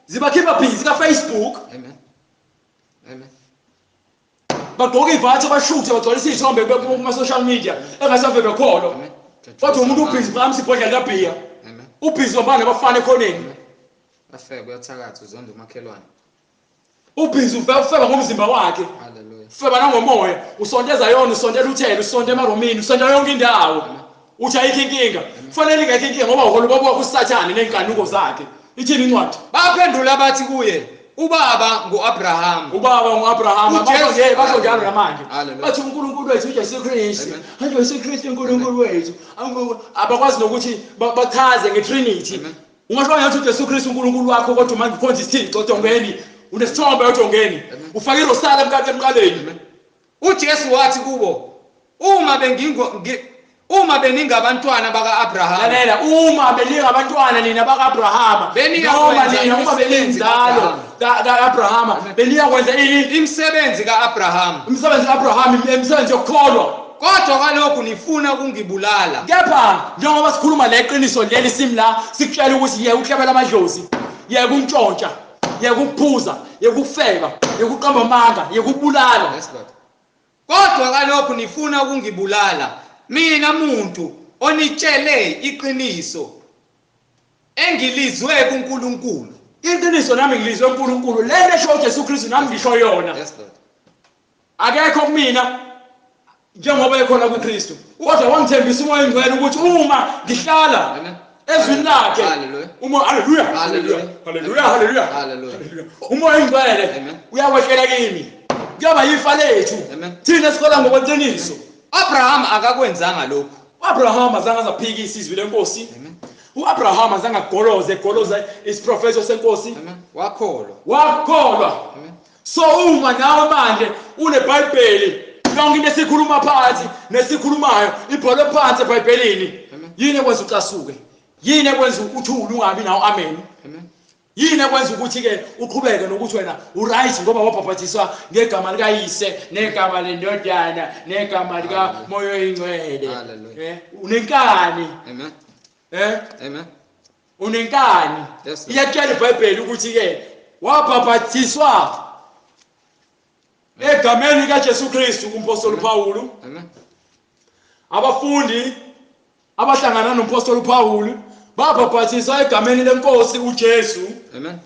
Zibakhipha busy ka Facebook.
Amen. Amen.
Bagqoka ivatha bashuthe bagcwalisa izithombe kuma social media engasave bekholwa.
Amen.
Kodwa umuntu ubhizi phambi ibhodlela kabhiya.
Amen.
Ubhizi wabana abafana ekhoneni.
Afeke uyathakatha uzonda umakhelwane.
Ubhizi ufeba ngomzimba wakhe.
Hallelujah.
Ufeba nangomoya, usonteza yona, usontela uthele, usonte emaromini, usonta yonke indawo. Uthi ayikho inkinga. Kufanele ingekho inkinga ngoba uhola ubaba wakho uSathane nezinkanuko zakhe. Ithini incwadi?
Baphendula bathi kuye, ubaba nguAbraham.
Ubaba nguAbraham. Basho njalo namanje. Bathi uNkulunkulu wethu uJesu Kristu. uJesu Kristu uNkulunkulu wethu. Abakwazi nokuthi bachaze ngeTrinity. Ungasho ngathi uJesu Kristu uNkulunkulu wakho kodwa manje ukhonza isithixo odongeni. Unesithombe odongeni. Ufake irosala emqaleni.
uJesu wathi kubo, uma beningabantwana bakaAbraham.
Lalela, uma beningabantwana nina bakaAbraham, noma nina uma beninzalo kaAbraham, beniyakwenza ini?
Imisebenzi kaAbraham.
Imisebenzi kaAbraham, imisebenzi yokukholwa.
Kodwa kalokhu nifuna ukungibulala.
Kepha njengoba sikhuluma leqiniso leli simla, sikutshela ukuthi yeke ukuhlebela amadlozi, yeke ukuntshontsha, yeke ukuphuza, yeke ukufeba, yeke ukuqamba amanga, yeke ukubulala.
Yes Lord. Kodwa kalokhu nifuna ukungibulala. Mina muntu onitshele iqiniso engilizwe kuNkulunkulu.
Iqiniso nami ngilizwe kuNkulunkulu. Lento esho uJesu Kristu nami ngisho yona.
Yes Lord.
Akekho kumina njengoba ekhona kuKristu. Kodwa wangithembisa uMoya oNgcwele ukuthi uma ngihlala ezwini lakhe, uMoya, haleluya, haleluya, haleluya, haleluya. uMoya oNgcwele uyakwehlela kimi. Kuyaba yifa lethu. Thina sikholwa ngokweqiniso.
Abraham akakwenzanga lokhu.
uAbraham azange azaphikisa izwi lenkosi. uAbraham azange agoloze egoloza isiprofeto senkosi.
Wakholwa.
Wakholwa. So uma nawe manje uneBhayibheli, yonke into esikhuluma phansi nesikhulumayo ibhalwe phansi eBhayibhelini. Yini ekwenza ucasuke? Yini ekwenza uthule ungabi nawo amen? Yini ekwenza ukuthi ke uqhubeke nokuthi wena uright ngoba wabhabhathiswa ngegama likaYise negama lendodana negama likaMoya oyiNgcwele? Unenkani.
Amen. Amen.
Unenkani. Iyatshela iBhayibheli ukuthi ke wabhabhathiswa egameni likaJesu Kristu umpostoli Paul.
Amen.
Abafundi abahlangana nompostoli Paul babhabhathiswa egameni lenkosi uJesu.
Amen.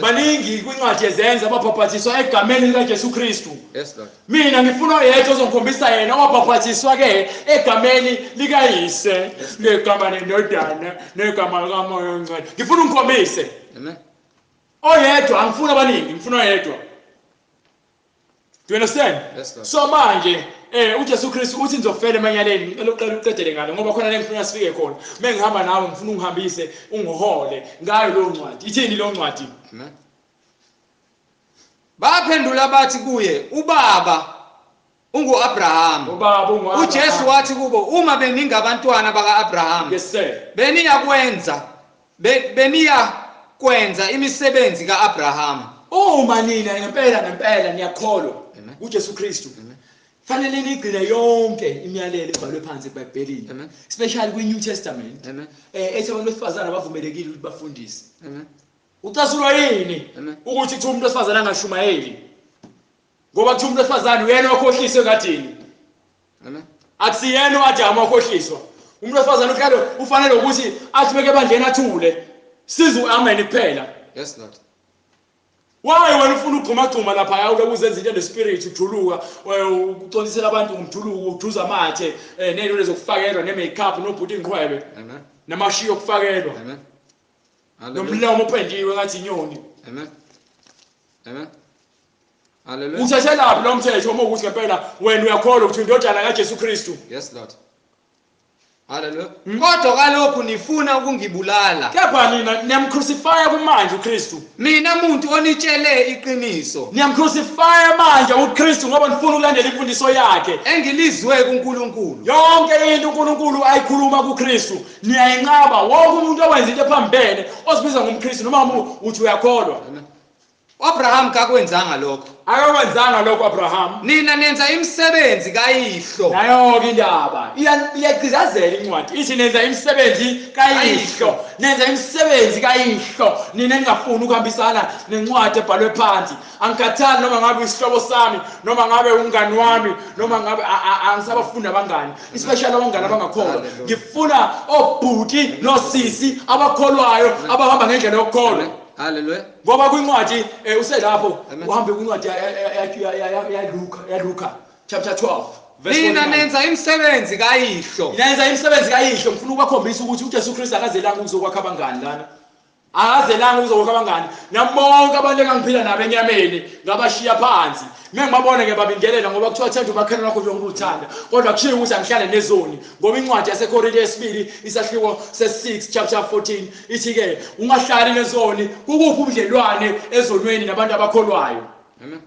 Baningi kwincwadi yezenzo ababhabhathiswa egameni likaJesu Kristu.
Yes Lord.
Mina ngifuna oyedwa ozongikhombisa yena owabhabhathiswa ke egameni likaYise, negama lendodana, negama likaMoya oNgcwele. Ngifuna ungikhombise.
Amen.
Oyedwa, angifuni abaningi, ngifuna oyedwa. Do you understand?
Yes, Lord.
So manje uJesu Kristu uthi nizofela emanyaleni. Ngicela uqale uqedele ngalo ngoba khona lengifuna sifike khona. Mengihamba nawe ngifuna ungihambise ungihole ngayo leyo ncwadi. Ithini leyo ncwadi?
Amen. Baphendula bathi kuye, ubaba unguAbraham.
Ubaba unguAbraham.
uJesu wathi kubo, uma beningabantwana bakaAbraham,
yes sir,
beniya kwenza imisebenzi kaAbraham.
Uma nina ngempela ngempela niyakholwa uJesu Kristu, fanele nigcine yonke imiyalelo ebhalwe phansi eBhayibhelini, especially kwi-New Testament. Ethi abantu besifazane abavumelekile ukuthi bafundise. Ucasulwa yini ukuthi kuthiwa umuntu wesifazane angashumayeli? Ngoba kuthiwa umuntu wesifazane uyena okhohliswe kadini. Akusiyena uAdamu wakhohliswa. Umuntu wesifazane uhlale ufanele ukuthi athi beke ebandleni athule, size uamen kuphela.
Yes Lord.
Why wena ufuna ugxumagxuma lapha uke uzenza into nespirit ujuluka ucolisela abantu ngomjuluko ujuza amathe nento lezokufakelwa ne-makeup nobhuti inqwebe.
Amen.
Namashiyo okufakelwa.
Amen.
Nomlomo opendiwe ngathi inyoni.
Amen. Amen. Hallelujah.
Uthathelaphi lo mthetho uma ukuthi ngempela wena uyakholwa ukuthi indodana kaJesu Kristu?
Yes Lord. Hallelujah. Kodwa kalokhu nifuna ukungibulala.
Kepha nina niyamcrucify kumanje uKristu.
Mina muntu onitshele iqiniso.
Niyamcrucify manje uKristu ngoba nifuna ukulandela imfundiso yakhe
engilizwe kuNkulunkulu.
Yonke into uNkulunkulu ayikhuluma kuKristu niyayinqaba. Wonke umuntu owenza into ephambene osibiza ngomKristu noma uthi uyakholwa.
Abraham kakwenzanga lokho.
Akakwenzanga lokho Abraham.
Nina nenza imisebenzi kayihlo.
Nayo ke indaba iyagcizazela incwadi. Ithi nenza imisebenzi kayihlo. Nenza imisebenzi kayihlo. Nina ningafuni ukuhambisana nencwadi ebhalwe phansi. Angikhathali noma ngabe isihlobo sami, noma ngabe umngani wami, noma ngabe angisabafuni abangani. Especially abangani abangakholwa. Ngifuna obhuti nosisi abakholwayo abahamba ngendlela yokukholwa.
Hallelujah.
Ngoba kwincwadi uselapho uhambe kwincwadi ya Luka chapter 12 verse 49.
Nina nenza imisebenzi kayihlo.
Nenza imisebenzi kayihlo. Ngifuna ukubakhombisa ukuthi uJesu Kristu akazelanga ukuzokwakha abangani lana. Akazelanga ukuzokwakha abangani. Nabonke abantu engangiphila nabo enyameni ngabashiya phansi. Mina ngibabone ke babingelela ngoba kuthiwa thanda umakhelwane wakho njengoba uthanda. Kodwa kushiwo ukuthi angihlale nezoni ngoba incwadi yaseKorinte yesibili isahluko se6 chapter 14 ithi ke ungahlali nezoni. Kukuphi ubudlelwane ezonweni nabantu abakholwayo?
Amen.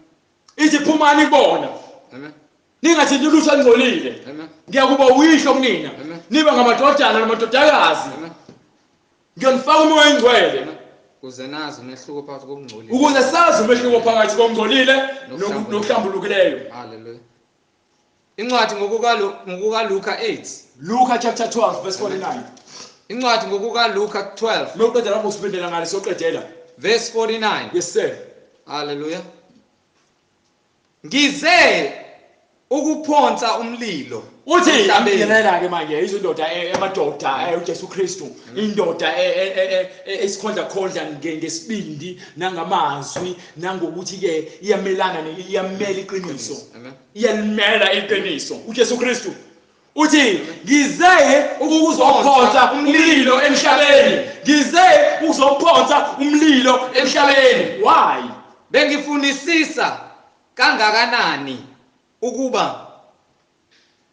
Ithi phumani kubona.
Amen.
Ningathinti lutho olungcolile.
Amen.
Ngiyakuba uyihlo kunina. Nibe ngamadodana namadodakazi.
Amen.
Ngiyonifaka uMoya oNgcwele.
Ukuze nazi umehluko phakathi kokungcolile.
Ukuze sazi umehluko phakathi kokungcolile nokuhlambulukileyo.
Hallelujah. Incwadi ngokukaLuka 8.
Luka chapter 12 verse 49.
Incwadi ngokukaLuka 12.
Nokuqedela lapho usiphendela ngale soqedela.
Verse 49.
Yes sir.
Hallelujah. Ngize ukuphonsa umlilo.
Uthi angingenela ke manje izindoda emadoda uJesu Kristu, indoda esikhondla khondla ngesibindi nangamazwi nangokuthi ke iyamelana iyamela iqiniso. Iyalimela iqiniso. uJesu Kristu uthi ngize ukuzophonsa umlilo emhlabeni. Ngize ukuzophonsa umlilo emhlabeni. Why?
Bengifunisisa kangakanani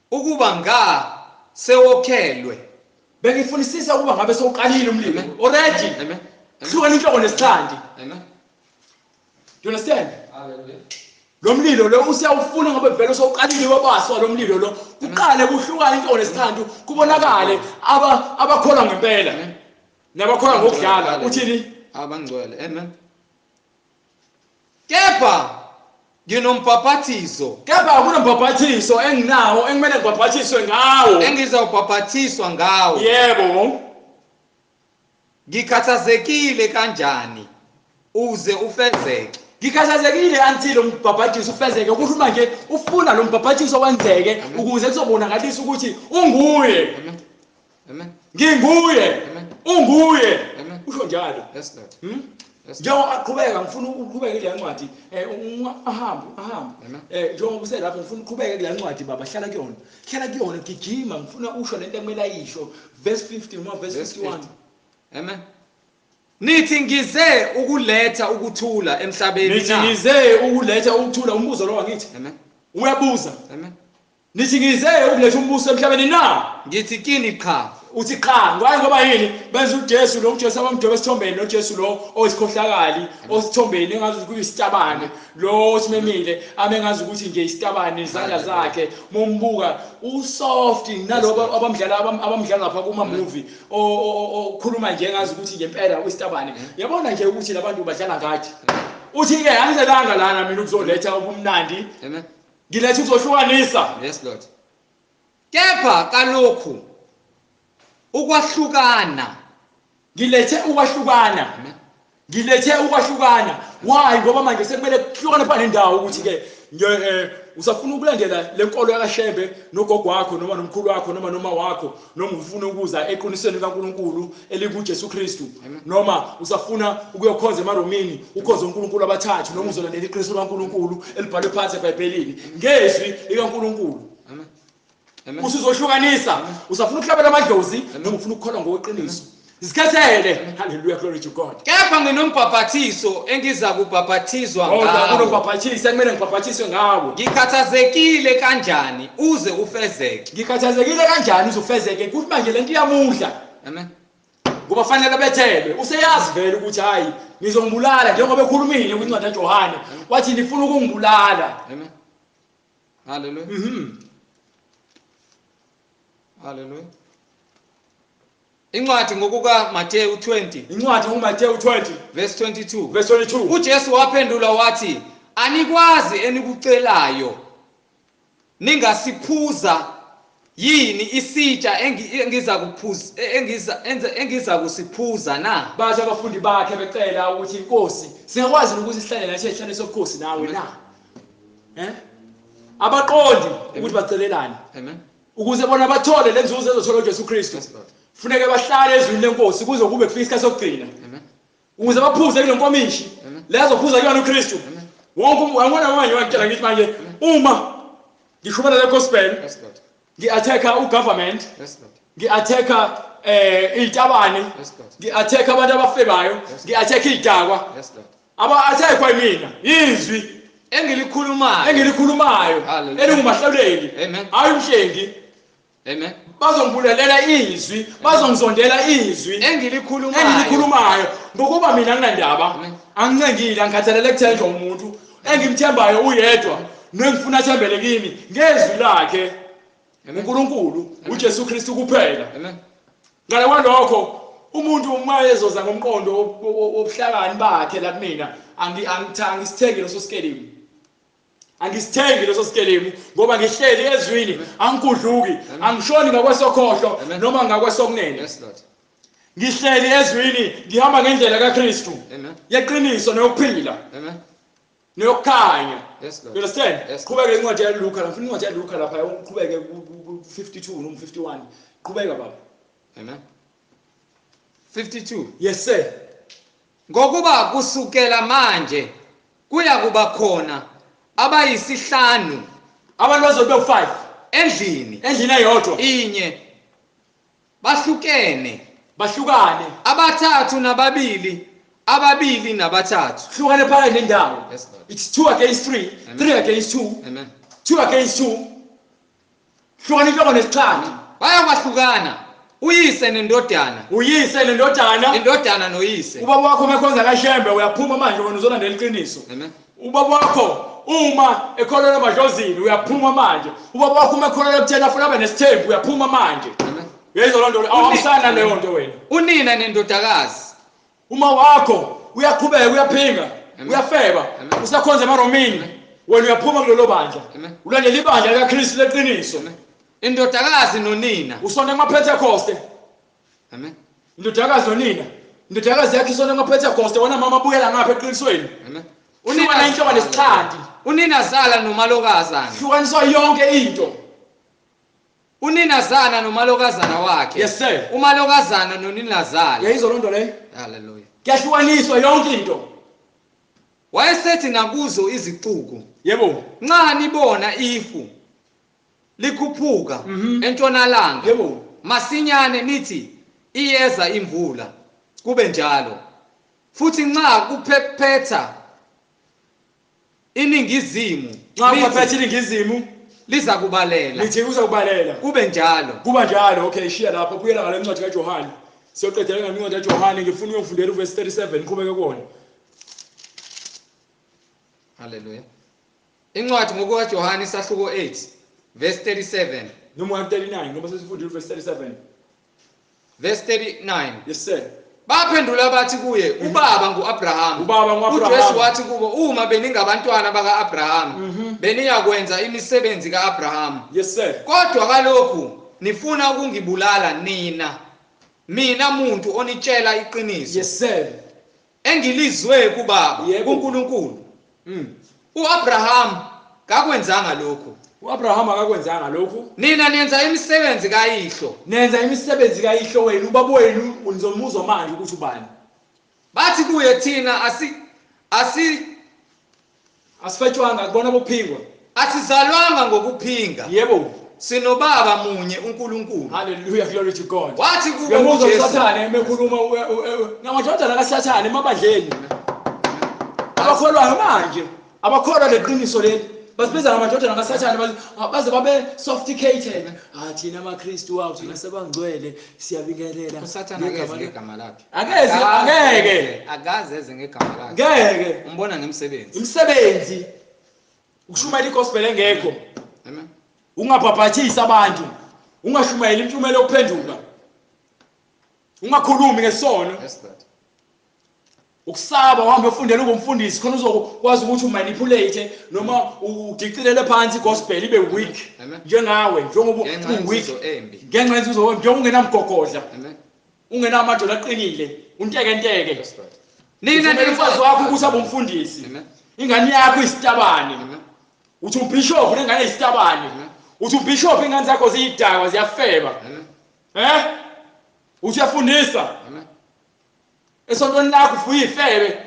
ukuba nga sewokhelwe.
Bengifunisisa ukuba ngabe sewuqalile umlilo already.
Amen.
Hlukana inhloko nesithandi.
Amen.
Do you understand?
Hallelujah.
Lo mlilo lo usiyawufuna ngoba vele sewuqalile wabaswa lo mlilo lo. Kuqale kuhlukane inhloko nesithandi kubonakale abakholwa ngempela. Nabakholwa ngokudlala uthini?
Abangcwele. Amen. Kepha nginombhaphathiso.
Kepha kunombhaphathiso enginawo engimele ngibhaphathiswe ngawo.
Engizawubhaphathiswa ngawo.
Yebo.
Ngikhathazekile kanjani uze ufezeke?
Ngikhathazekile until umbhaphathiso ufezeke. Kusho manje ufuna lo mbhaphathiso wenzeke ukuze kuzobonakalisa ukuthi unguye.
Amen. Amen.
Nginguye.
Amen.
Unguye.
Amen.
Usho njalo.
Yes Lord. Yes.
Njengoba aqhubeka ngifuna ukuqhubeka kule ncwadi ahambe ahambe. Njengoba uselapho ngifuna ukuqhubeka kule ncwadi baba, hlala kuyona. Hlala kuyona, gijima, ngifuna usho lento ekumele ayisho. Verse 50 noma verse 51.
Amen. Nithi ngize ukuletha ukuthula emhlabeni.
Nithi ngize ukuletha ukuthula, umbuzo lo angithi.
Amen.
Uyabuza.
Amen.
Nithi ngize ukuletha umbuso emhlabeni na?
Ngithi kini cha.
Uthi cha, ngoba yini? Benza uJesu lo, uJesu abamdweba esithombeni, lo Jesu lo oyisikhohlakali, osithombeni engazi ukuthi kuyisitabane, lo osimemile, ame ngazi ukuthi nje isitabane izandla zakhe, mombuka usoft nalobo abamdlala abamdlala lapha kuma movie okhuluma nje ngazi ukuthi nje impela uyisitabane. Yabona nje ukuthi labantu badlala ngathi. Uthi ke angizelanga lana mina ukuzoletha ubumnandi.
Amen.
Ngiletha ukuzohlukanisa.
Yes Lord. Kepha kalokhu ukwahlukana,
ngilethe ukwahlukana. Ngilethe ukwahlukana. Why? Ngoba manje sekumele kuhlukane phana nendawo ukuthi ke usafuna ukulandela lenkolo yakaShembe nogogo wakho noma nomkhulu wakho noma noma wakho, noma ufuna ukuza eqinisweni kaNkuluNkulu elikuJesu Kristu, noma usafuna ukuyokhonza emaRomini ukhonze uNkulunkulu abathathu, noma uzolandela iqiniso likaNkuluNkulu elibhalwe phansi eBhayibhelini ngezwi likaNkuluNkulu.
Amen. Amen.
Usuzohlukanisa, usafuna ukuhlabela amadlozi noma ufuna ukukholwa ngokweqiniso. Zikhethele. Hallelujah, glory to God.
Kepha nginombhaphathiso engiza kubhaphathizwa
ngawo. Kunombhaphathiso ekumele ngibhaphathiswe ngawo.
Ngikhathazekile kanjani uze ufezeke?
Ngikhathazekile kanjani uze ufezeke? Kuthi manje lento iyamudla.
Amen.
Ngoba fanele bethelwe. Useyazi vele ukuthi hayi ngizongibulala, njengoba ekhulumile kwincwadi kaJohane wathi nifuna ukungibulala.
Amen. Hallelujah. Hallelujah. Incwadi ngokuka Matthew 20.
Incwadi ngokuMatthew 20
verse 22.
Verse 22.
uJesu waphendula wathi, anikwazi enikucelayo. Ningasiphuza yini isitsha engiza kusiphuza na?
Bathi abafundi bakhe becela ukuthi inkosi singakwazi ukuthi sihlale nathi esihlale sobukhosi nawe na? Abaqondi ukuthi bacelelani.
Amen.
Ukuze bona bathole lenzuzo ezothola uJesu Kristu. Funeke bahlale ezwini lenkosi kuze kube kufika isikhathi sokugcina.
Amen.
Ukuze baphuze kule nkomishi lezo phuza kuyona uKristu. Wonke angibona manje ngiyakutshela ngithi manje uma ngishumela le gospel, ngi-attacka ugovernment, ngi-attacka izitabane, ngi-attacka abantu abafebayo, ngi-attacka idakwa. Aba-attackwa yimina, izwi engilikhulumayo elingumahluleli, hayi umhlengi.
Amen.
Bazongibulalela izwi, bazongizondela izwi engilikhulumayo, ngokuba mina nginandaba, angincengile, angikhathalele kuthenjwa umuntu engimthembayo uyedwa nengifuna athembele kimi ngezwi lakhe uNkulunkulu uJesu Kristu kuphela.
Amen.
Ngale kwalokho umuntu uma ezoza ngomqondo wobuhlakani bakhe la kumina, angisithengi leso sikelimu. Angisithengi leso sikelimu ngoba ngihleli ezwini, angigudluki, angishoni ngakwesokhohlo noma ngakwesokunene.
Yes Lord.
Ngihleli ezwini, ngihamba ngendlela kaKristu.
Amen.
Yeqiniso neyokuphila.
Amen.
Neyokukhanya.
Yes Lord.
You understand?
Yes.
Qhubeke incwadi yaLuka, ngifuna incwadi yaLuka lapha uqhubeke ku 52 noma 51. Qhubeka baba.
Amen. 52.
Yes sir.
Ngokuba kusukela manje kuya kuba khona abayisihlanu,
abantu bazobe 5
endlini
eyodwa
inye, bahlukene,
abathathu
nababili, ababili nabathathu.
Hlukane phakathi nendawo.
Yes Lord.
It's 2 against 3, 3 against 2.
Amen.
2 against 2. Hlukana inhloko nesixhanti.
Bayakwahlukana uyise nendodana,
uyise nendodana,
indodana noyise.
Ubaba wakho mekhonza kaShembe uyaphuma manje wena uzolandela iqiniso.
Amen.
Ubaba wakho uma ekholelwa emadlozini uyaphuma manje. Ubaba wakho uma ekholelwa ekutheni afuna abe nesithembu uyaphuma manje.
Amen.
Uyayizwa loo nto? Awuhambisani leyo nto wena.
Unina nendodakazi.
Uma wakho uyaqhubeka uyaphinga, uyafeba, usakhonza emaRomini, wena uyaphuma kulelo bandla. Ulandela ibandla likaKristu leqiniso.
Indodakazi nonina.
Usonta kumaPentecost.
Amen.
Indodakazi nonina. Indodakazi yakhe isonta kumaPentecost, wena mama buyela ngapha eqinisweni.
Amen.
Unina inhlobo nesixhanti.
Unina zala nomalokazana.
Hlukaniswa yonke into.
Uninazana nomalokazana wakhe.
Yes sir.
Umalokazana noninazala.
Uyayizwa loo nto leyo?
Hallelujah.
Kuyahlukaniswa yonke into.
Wayesethi nakuzo izixuku.
Yebo.
Nxa nibona ifu likhuphuka entshonalanga.
Yebo.
Masinyane nithi iyeza imvula. Kube njalo. Futhi nxa kuphephetha iningizimu,
nxa kuphephetha iningizimu
liza kubalela.
Lithi kuza kubalela.
Kube njalo.
Kuba njalo. Okay, shiya lapho, buyela ngale ncwadi kaJohane. Siyoqedela ngale ncwadi kaJohane, ngifuna uyongifundela uverse 37 ngiqhubeke kuwona.
Hallelujah. Incwadi ngokukaJohane isahluko 8 verse 37.
Noma 39 ngoba sesifundile uverse 37.
Verse 39.
Yes sir.
Baphendula bathi kuye, ubaba nguAbraham.
Ubaba nguAbraham.
uJesu wathi kubo, uma beningabantwana bakaAbraham, beniyakwenza imisebenzi kaAbraham.
Yes sir.
Kodwa kalokhu nifuna ukungibulala nina, mina muntu onitshela iqiniso.
Yes sir.
Engilizwe kubaba, kuNkulunkulu. uAbraham kakwenzanga lokhu.
uAbraham akakwenzanga lokhu.
Nina nenza imisebenzi kayihlo.
Nenza imisebenzi kayihlo wenu, ubaba wenu unizomuzwa manje ukuthi ubani.
Bathi kuye, thina
asifetshwanga kubona bophingwa.
Asizalwanga ngokuphinga.
Yebo.
Sinobaba munye uNkulunkulu.
Hallelujah, glory to God.
Wathi kubo
uJesu, uSathane emekhuluma ngamadodana kaSathane emabandleni. Abakholwayo manje, abakholwa leqiniso leli. Basibiza ngamadodana kaSathane, baze babe sophisticated. Ah, thina amaKristu wawo, thina sebangcwele, siyabingelela.
uSathane akeze ngegama lakhe.
Akeze, angeke.
Akaze eze ngegama lakhe.
Ngeke.
Umbona ngemsebenzi.
Imisebenzi. Ukushumayela igospel engekho.
Amen.
Ungabhabhathisi abantu. Ungashumayeli intshumayelo yokuphenduka. Ungakhulumi ngesono.
Yes Lord.
Ukusaba uhambe ufundele ubumfundisi khona uzokwazi ukuthi umanipulate noma udicilele phansi igospel ibe weak. Njengawe njengoba uweak ngenxa yenzuzo, njengoba ungenamgogodla, ungenamadoda aqinile, untekenteke.
Nina
umfazi wakho ukuthi abe umfundisi, ingane yakho isitabane, uthi ubishop nengane isitabane, uthi ubishop ingane zakho ziyidakwa ziyafeba, uthi uyafundisa esontweni lakho ufuye ifebe.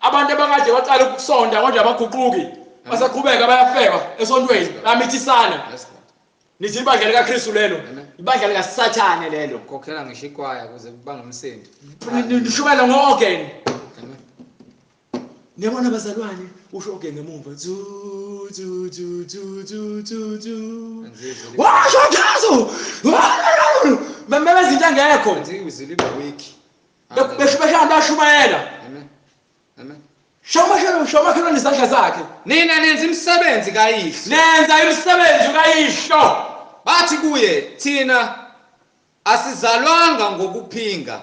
Abantu abakade baqala ukusonda kodwa abaguquki, basaqhubeka bayafeba esontweni, bayamithisana. Nithi ibandla likaKristu lelo, ibandla likaSathane lelo.
Khokhela ngisho ikwaya kuze kuba ngumsindo.
Nishumayela ngo-organ. Niyabona bazalwane, usho organ ngemuva. Zu zu zu zu zu zu zu. Washo Jesu. Bememeza into engekho.
Izwi libe weak.
Beshubeshana bashumayela.
Amen. Amen.
Shomakhelwane nezandla zakhe.
Nina nenza imisebenzi kayihlo.
Nenza imisebenzi kayihlo.
Bathi kuye, thina asizalwanga ngokuphinga.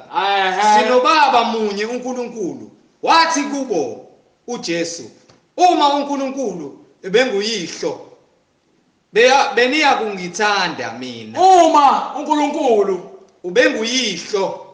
Sinobaba munye uNkulunkulu. Wathi kubo uJesu, uma uNkulunkulu ebenguyihlo, beniya kungithanda mina.
Uma uNkulunkulu
ubenguyihlo,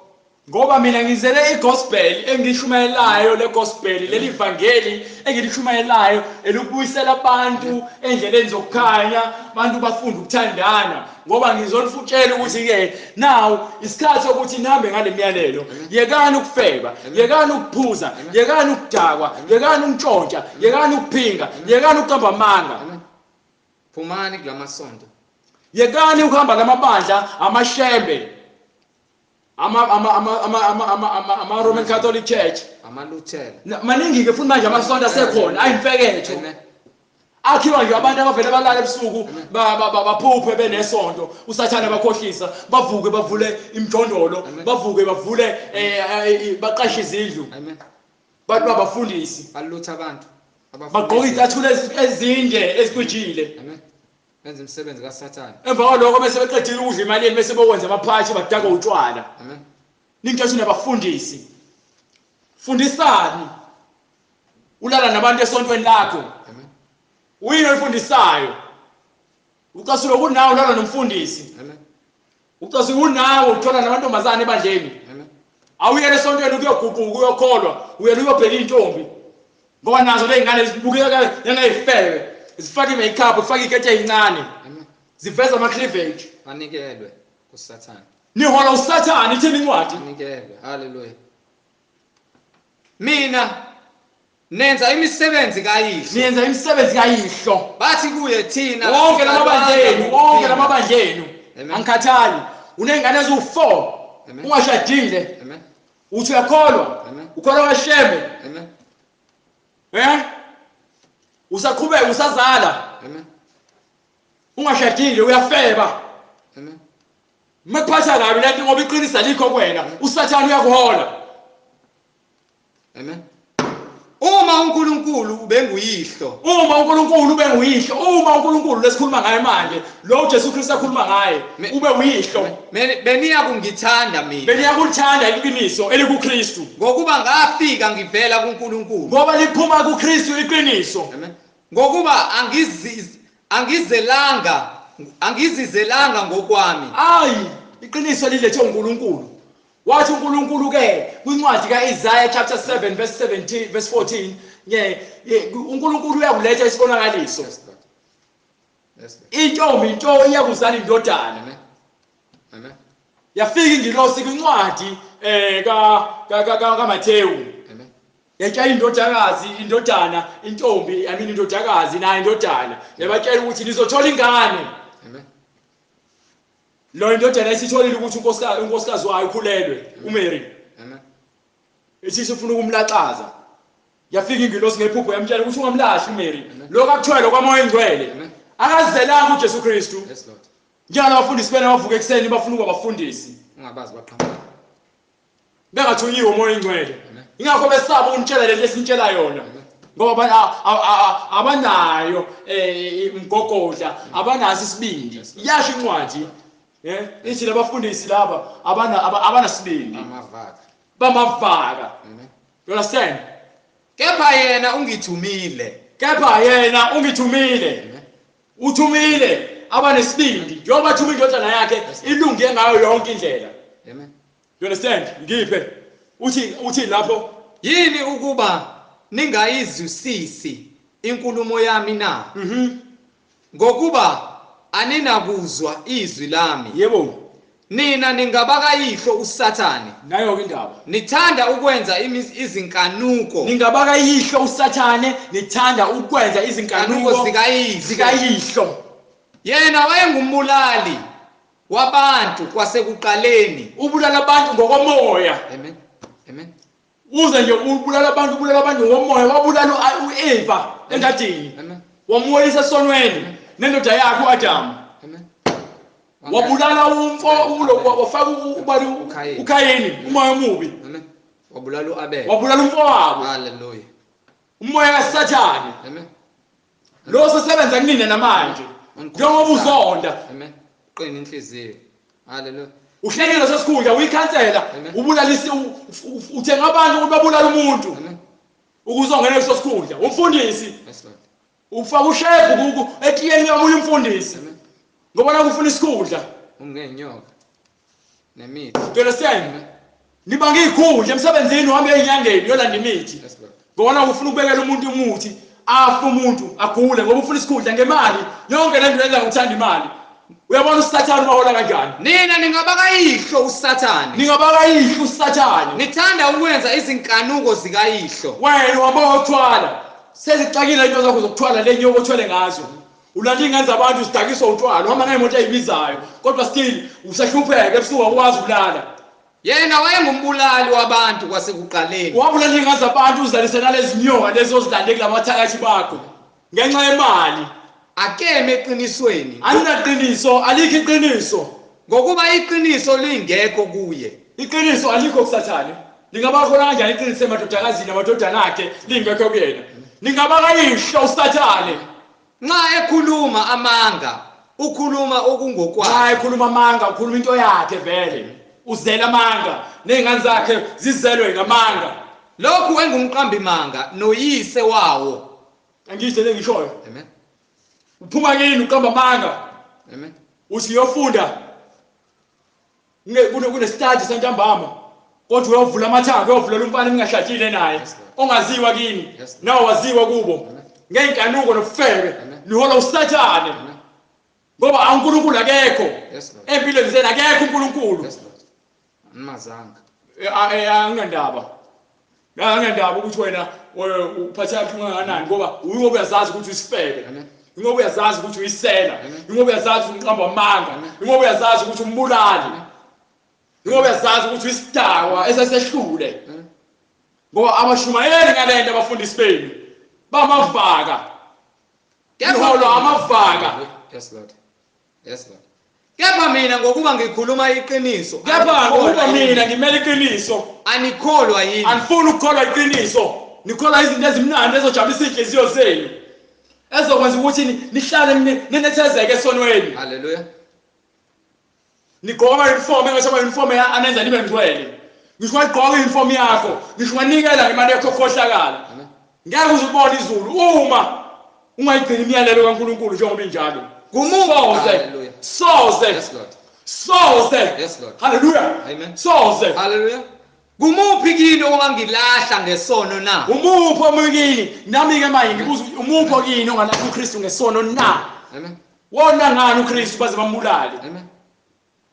ngoba mina ngizele igospel engishumayelayo, le gospel leli vangeli engilishumayelayo elubuyisela abantu endleleni zokukhanya, abantu bafunda ukuthandana, ngoba ngizolifutshela ukuthi ke now isikhathi sokuthi nihambe ngale myalelo. Yekani ukufeba, yekani ukuphuza, yekani ukudakwa, yekani ukuntshontsha, yekani ukuphinga, yekani ukuqamba amanga.
Phumani kulamasonto,
yekani ukuhamba lamabandla amashembe, ama Roman Catholic Church,
amaLuthela.
Maningi ke futhi manje amasonto asekhona ayimfeketho. Akhiwa nje abantu abavele balala ebusuku baphuphe benesonto, uSathane bakhohlisa, bavuke bavule imjondolo, bavuke bavule baqashe izindlu. Bantu babafundisi
balutha abantu
bagqoka izicathulo ezinde ezicijile.
Amen. Benza imisebenzi kaSathane.
Emva kwalokho bese beqedile ukudla imali yenu bese bokwenza amaphathi badaka utshwala.
Amen.
Ningisho nabafundisi. Fundisani. Ulala nabantu esontweni lakho.
Amen.
Uyini oyifundisayo? Ucasulo kunawe ulala nomfundisi.
Amen.
Ucasulo kunawe uthola namantombazane ebandleni.
Amen.
Awuyele esontweni ukuyoguquka uyokholwa, uyena uyobheka intombi. Ngoba nazo lezingane zibukeka njengezifebe, zifaka i-makeup, zifaka ikete ezincane,
Amen.
ziveza ama-cleavage.
Banikelwe kuSathane.
Nihola uSathane ithini incwadi?
Banikelwe. Hallelujah. Mina nenza imisebenzi kayihlo.
Niyenza imisebenzi kayihlo.
Bathi kuye thina
Wonke lamabandla enu, wonke lamabandla enu.
Amen.
Angikhathali. Uney'ngane eziwu-4
Amen.
ungashadile,
Amen.
uthi uyakholwa,
Amen.
ukholwa kaShembe.
Amen.
Eh? Usaqhubeka usazala,
Amen.
ungashadile uyafeba.
Amen.
Mekuphatha kabi lento ngoba iqiniso alikho kuwena, uSathane uyakuhola.
Amen. Uma uNkulunkulu ubenguyihlo,
Uma uNkulunkulu ube nguyihlo, uma uNkulunkulu lesikhuluma ngaye manje, lo uJesu Kristu akhuluma ngaye, ube uyihlo.
Beniya kungithanda mina,
Beniyakulithanda iqiniso elikuKristu,
ngokuba ngafika ngivela kuNkulunkulu.
ngoba liphuma kuKristu iqiniso.
Amen. Ngokuba angizizelanga ngokwami.
Ayi, iqiniso lilethwe uNkulunkulu. Wathi uNkulunkulu ke kwincwadi kaIsaiah chapter 7 verse 17 verse 14, uNkulunkulu uyakuletha isibonakaliso.
Yes, Lord. Yes, Lord.
Intombi into iyakuzala indodana.
Amen. Amen.
Yafika ingilosi kwincwadi kaMathewu.
Amen.
Yatshela indodakazi, indodana, intombi, I mean indodakazi nayo indodana. Yabatshela ukuthi nizothola ingane.
Amen.
Lo indodana isitholile ukuthi unkosikazi wayo ukhulelwe, uMary.
Amen.
Ithi ufuna ukumlaxaza. Yafika ingilosi ngephupho yamtshela ukuthi ungamlahli uMary. Lokho akuthwele kwaMoya oNgcwele.
Amen.
Akazelanga uJesu Kristu.
Yes, Lord.
Njengalabafundisi bena bavuka ekuseni bafuna ukuba abafundisi.
Ungabazi baqhamuka.
Bengathunyiwe uMoya oNgcwele.
Amen.
Ingakho besaba ukunitshela lento esinitshela yona.
Amen.
Ngoba abanayo umgogodla, abanaso isibindi. Iyasho incwadi. Ithi labafundisi laba abanasibindi.
Amavaka.
Bamavaka.
Amen.
You understand?
Kepha yena ungithumile.
Kepha yena ungithumile.
Amen.
Uthumile abanesibindi. Njengoba athuma indodana yakhe ilunge ngayo yonke indlela.
Amen.
You understand? Ngiphe. Uthi lapho
Yini ukuba ningayizwisisi inkulumo yami na? Ngokuba aninakuzwa izwi lami.
Yebo.
Nina ningabakayihlo uSathane.
Nayo ke indaba.
Nithanda ukwenza izinkanuko.
Ningabakayihlo uSathane, nithanda ukwenza izinkanuko
zikayihlo.
Zikayihlo.
Yena wayengumbulali wabantu kwasekuqaleni.
Ubulala abantu ngokomoya.
Amen. Amen.
Uze nje ubulala abantu ngokomoya, wabulala uEva engadini.
Amen.
Wamuwelisa esonweni nendoda yakhe uAdam.
Amen.
Wabulala wafaka ubani uKhayini, umoya omubi.
Amen. Wabulala uAbel.
Wabulala umfowabo.
Hallelujah.
Umoya kaSathane.
Amen.
Lo sesebenza kunina namanje. Njengoba uzonda.
Amen. Qina inhliziyo. Hallelujah.
Uhlelile leso sikhundla uyikhansela, ubulalisa uthenga abantu ukuthi babulale umuntu.
Amen.
Ukuzongena leso sikhundla. Umfundisi.
Yes, Lord.
Ufaka ushefu etiyeni yomunye umfundisi.
Amen.
Ngoba la ufuna isikhundla.
Ungenyoka nemithi.
You understand? Nibanga ikhundla emsebenzini uhambe ezinyangeni uyolanda imithi.
Yes, Lord.
Ngoba la ufuna ukubekela umuntu umuthi, afe umuntu agule ngoba ufuna isikhundla ngemali. Yonke le nto yenza ngokuthanda imali. Uyabona uSathane ubahola kanjani?
Nina ningabakayihlo uSathane.
Ningabakayihlo uSathane.
Nithanda ukwenza izinkanuko zikayihlo.
Wena uhamba uyothwala. Sezixakile into zakho zokuthwala le nyoka othwele ngazo. Ulanda ingane zabantu uzidakiswa utshwala, uhamba ngemoto eyibizayo, kodwa still usahlupheka ebusuku awukwazi ukulala.
Yena wayengumbulali wabantu kwasekuqaleni.
Wabulala ingane zabantu uzalise nalezi nyoka lezi ozilande kulabathakathi bakho ngenxa yemali.
Akeme eqinisweni.
Alinaqiniso, alikho iqiniso.
Ngokuba iqiniso lingekho kuye.
Iqiniso alikho kuSathane. Lingaba khona kanjani iqiniso emadodakazini namadodana akhe lingekho kuyena? Ningabakayihlo uSathane.
Nxa ekhuluma amanga, Ukhuluma okungokwakhe.
Hayi, ukhuluma amanga, ukhuluma into yakhe vele. Uzela amanga, nezingane zakhe zizelwe ngamanga.
Lokhu engumqambi manga noyise wawo.
Angisho le ngishoyo.
Amen.
Uphuma kini uqamba amanga.
Amen.
Uthi uyofunda. Kune study santambama. Kodwa uyovula amathanga, uyovulela umfana ningashadile naye. Ongaziwa kini. Nawe waziwa kubo. Ngeenkanuko nobufebe. Nihola uSathane. Ngoba uNkulunkulu akekho. Empilweni zenu akekho uNkulunkulu.
Yes Lord. Animazanga.
Anginandaba. Anginandaba ukuthi wena uphathe kangakanani ngoba uyingoba uyazazi ukuthi usifebe. Ingoba uyazazi ukuthi uyisela. Ingoba uyazazi ukuthi umqamba amanga. Ingoba uyazazi ukuthi umbulali. Ingoba uyazazi ukuthi uyisidakwa esesehlule. Ngoba abashumayeli ngalento abafundisi benu bamavaka. Iholo amavaka.
Yes Lord. Yes Lord. Kepha mina ngokuba ngikhuluma iqiniso.
Kepha ngokuba mina ngimele iqiniso.
Anikholwa yini?
Anifuni ukukholwa iqiniso. Nikholwa izinto ezimnandi ezojabulisa inhliziyo zenu. Ezokwenza ukuthi nihlale ninethezeke esonweni.
Hallelujah.
Nigqoka ama-uniform engathi ama-uniform anenza nibe ngcwele. Ngisho ungagqoka i-uniform yakho, ngisho unganikela ngemali yakho okhohlakala. Ngeke uze ubone izulu uma ungayigcini imiyalelo kaNkulunkulu njengoba injalo. Soze. Soze.
Yes Lord.
Soze.
Yes Lord.
Hallelujah.
Amen.
Soze.
Hallelujah. Kumuphi kini ongangilahla ngesono na?
Umuphi omkini? Nami ke manje ngibuza umuphi okini ongalahla uKristu ngesono na?
Amen.
Wona ngani uKristu baze bambulale?
Amen.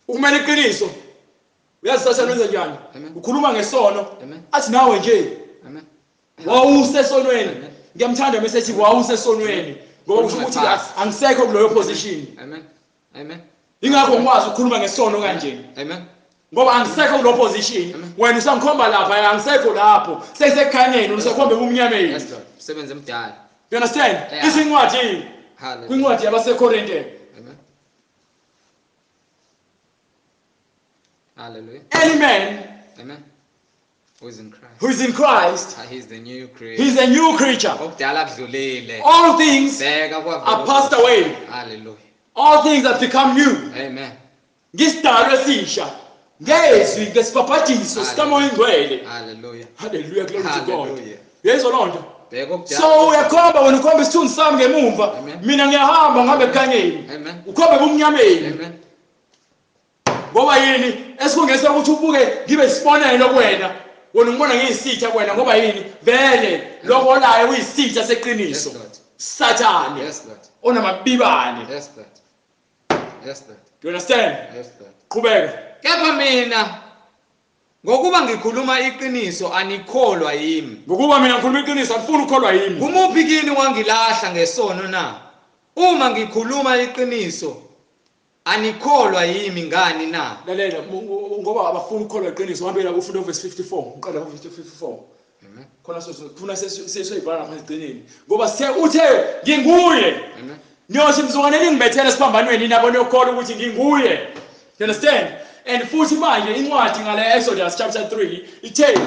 Ukumele iqiniso. Uyazi Sathane wenza njani? Ukhuluma ngesono.
Amen.
Athi nawe nje.
Amen.
Wawusesonweni. Ngiyamthanda mase ethi wawusesonweni. Ngoba kusho ukuthi angisekho kuleyo position.
Amen. Amen.
Ingakho ngikwazi ukukhuluma ngesono kanje.
Amen.
Ngoba angisekho kulo position. Wena usangikhomba lapha, angisekho lapho. Sekusekhanyeni, usakhomba ebumnyameni.
Yes Lord. Sebenze emdala.
You understand? Isincwadi.
Hallelujah.
Kwincwadi yabaseKorinte.
Amen. Hallelujah.
Any man
Amen. Who is in Christ?
Who is in Christ?
He's the new creature.
He's a new creature.
Okudala kudlulile.
All things are passed away.
Hallelujah.
All things have become new.
Amen.
Ngisidalwa esisha. Ngezwi ngesibhabhadiso sikaMoya oNgcwele.
Hallelujah.
Hallelujah, glory to God.
Hallelujah.
Yezwa lonto.
So
uyakhomba wena ukhomba isithunzi sami ngemumva. Mina ngiyahamba ngihambe ekukhanyeni.
Amen.
Ukhombe ebumnyameni.
Amen.
Ngoba yini? Esikhundleni sokuthi ubuke ngibe isibonelo kuwena. Wena ungibona ngiyisitha kuwena ngoba yini? Vele lokho olayo uyisitha seqiniso. Sathane.
Yes Lord.
Onamabibane.
Yes Lord. Yes Lord.
Do you understand?
Yes Lord.
Qhubeka.
Kepha mina ngokuba ngikhuluma iqiniso anikholwa yimi.
Ngokuba mina ngikhuluma iqiniso anifuni ukukholwa yimi.
Kumuphi kini wangilahla ngesono na? Uma ngikhuluma iqiniso anikholwa yimi ngani na?
Lalela ngoba abafuni ukukholwa iqiniso hambela ufunda verse 54. Ngiqala ku verse 54.
Amen.
Khona sifuna sesiyibhala lapha esigcineni. Ngoba se uthe nginguye.
Amen.
Niyothi mzukwane ningibethele esiphambanweni nabo niyokholwa ukuthi nginguye. You understand? And futhi manje incwadi ngale Exodus chapter 3 ithe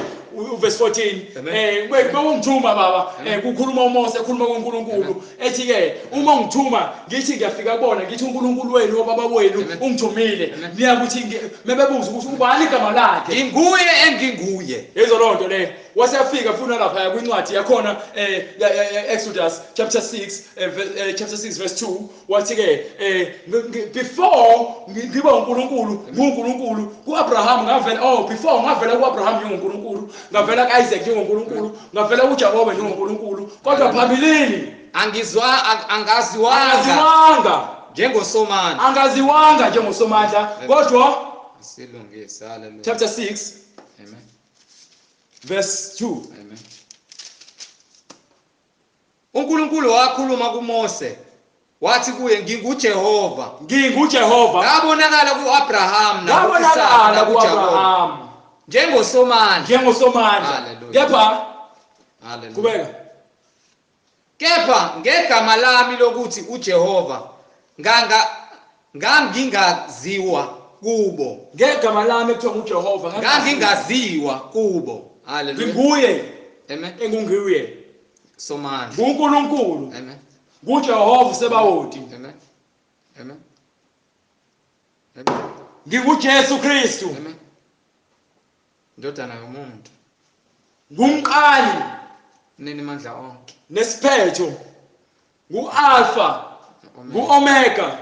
verse 14 bengithuma baba kukhuluma uMose ekhuluma kuNkulunkulu ethi ke uma ngithuma ngithi ngiyafika kubona ngithi uNkulunkulu wenu obaba wenu ungithumile niyakuthi mebebuza ukuthi ubani igama lakhe
nginguye enginguye
yezo lonto le wasefika funa lapha kwincwadi yakhona Exodus chapter 6 chapter 6 verse 2 wathi ke before ngiba uNkulunkulu nguNkulunkulu kuAbraham ngavela before ngavela kuAbraham njengoNkulunkulu ngavela kuIsaac njengoNkulunkulu ngavela kuJakobe njengoNkulunkulu kodwa phambilini
angaziwanga njengosomandla
angaziwanga njengosomandla kodwa
silungisa. Hallelujah.
Chapter 6
Amen.
Verse 2.
Amen. uNkulunkulu wakhuluma kuMose wathi kuye nginguJehova
nginguJehova
ngabonakala kuAbraham
ngabonakala kuAbraham
njengosomandla
njengosomandla. Kepha
haleluya
kubeka
kepha ngegama lami lokuthi uJehova ngangingaziwa kubo
ngegama lami ekuthiwa nguJehova
ngangingaziwa kubo. Haleluya.
Nginguye.
Amen.
Engunguye
Somandla
uNkulunkulu.
Amen.
nguJehova Sebawoti.
Amen. Amen.
NginguJesu Kristu.
Amen. Indodana yomuntu.
Ngumqali
nini mandla onke
nesiphetho, ngu-Alpha, ngu-Omega.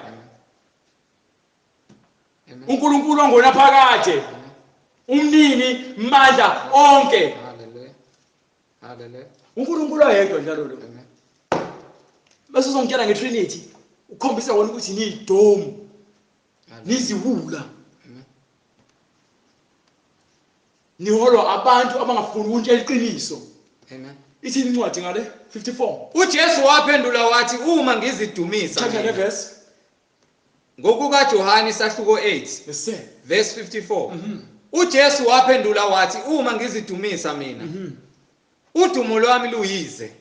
uNkulunkulu ongonaphakade, umnini mandla onke.
Hallelujah. Hallelujah.
uNkulunkulu oyedwa njalo lo. Bese uzongitshela ngeTrinity, ukhombisa wona ukuthi niyidomu, niziwula. Niholwa abantu abangafuni ukuntshela iqiniso.
Amen.
Ithini incwadi ngale 54?
uJesu waphendula wathi, uma ngizidumisa
Chapter ne verse.
Ngokuka Johani sahluko 8.
Yes sir.
Verse 54. uJesu waphendula wathi, uma ngizidumisa mina, udumo lwami luyize.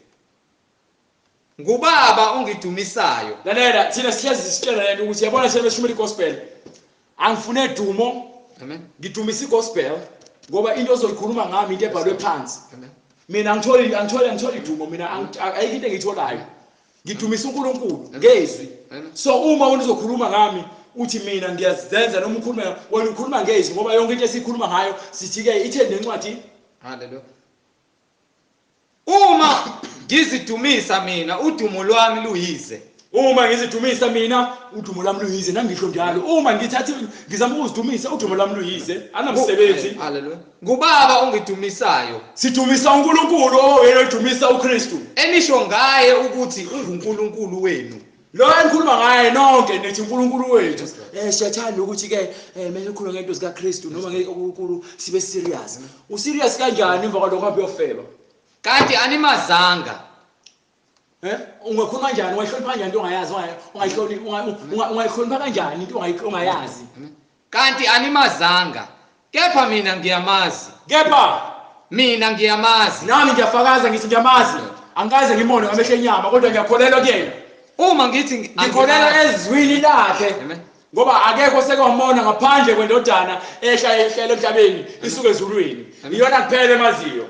Ngubaba ongidumisayo.
Lalela, thina sihlezi sitshela lento ukuthi yabona thina besishumela igospel. Angifune dumo.
Amen.
Ngidumisa igospel ngoba into ozoyikhuluma ngami into ebhalwe phansi.
Amen.
Mina angitholi dumo, mina ayikho into engiyitholayo. Ngidumisa uNkulunkulu ngezwi. So uma wena uzokhuluma ngami uthi mina ngiyazenza noma ukhuluma wena ukhuluma ngezwi, ngoba yonke into esikhuluma ngayo sithi ke itheni lencwadi.
Hallelujah. Uma ngizidumisa mina udumo lwami luyize.
Uma ngizidumisa mina udumo lwami luyize, nangisho njalo. Uma ngithatha ngizama ukuzidumisa udumo lwami luyize, anamsebenzi.
Hallelujah. Ngubaba ongidumisayo.
Sidumisa uNkulunkulu oyena odumisa uKristu.
Enisho ngaye ukuthi unguNkulunkulu wenu.
Lo enikhuluma ngaye nonke nithi uNkulunkulu wethu. Siyathanda ukuthi ke mele ukhulume ngento zikaKristu noma ngenkulunkulu sibe serious. Userious kanjani emva kwalokho abe uyofeba?
Kanti animazanga.
Ungakhuluma kanjani, ungayihlonipha kanjani into ongayazi, ungayihlonipha kanjani into ongayazi?
Kanti animazanga, kepha mina ngiyamazi.
Kepha
mina ngiyamazi.
Nami ngiyafakaza ngithi ngiyamazi. Angikaze ngimone ngamehlo enyama, kodwa ngiyakholelwa kuyena.
Uma ngithi
ngikholelwa ezwini lakhe. Ngoba akekho sekwamona ngaphandle kwendodana ehla ehlela emhlabeni isuke ezulwini. Iyona kuphela emaziyo.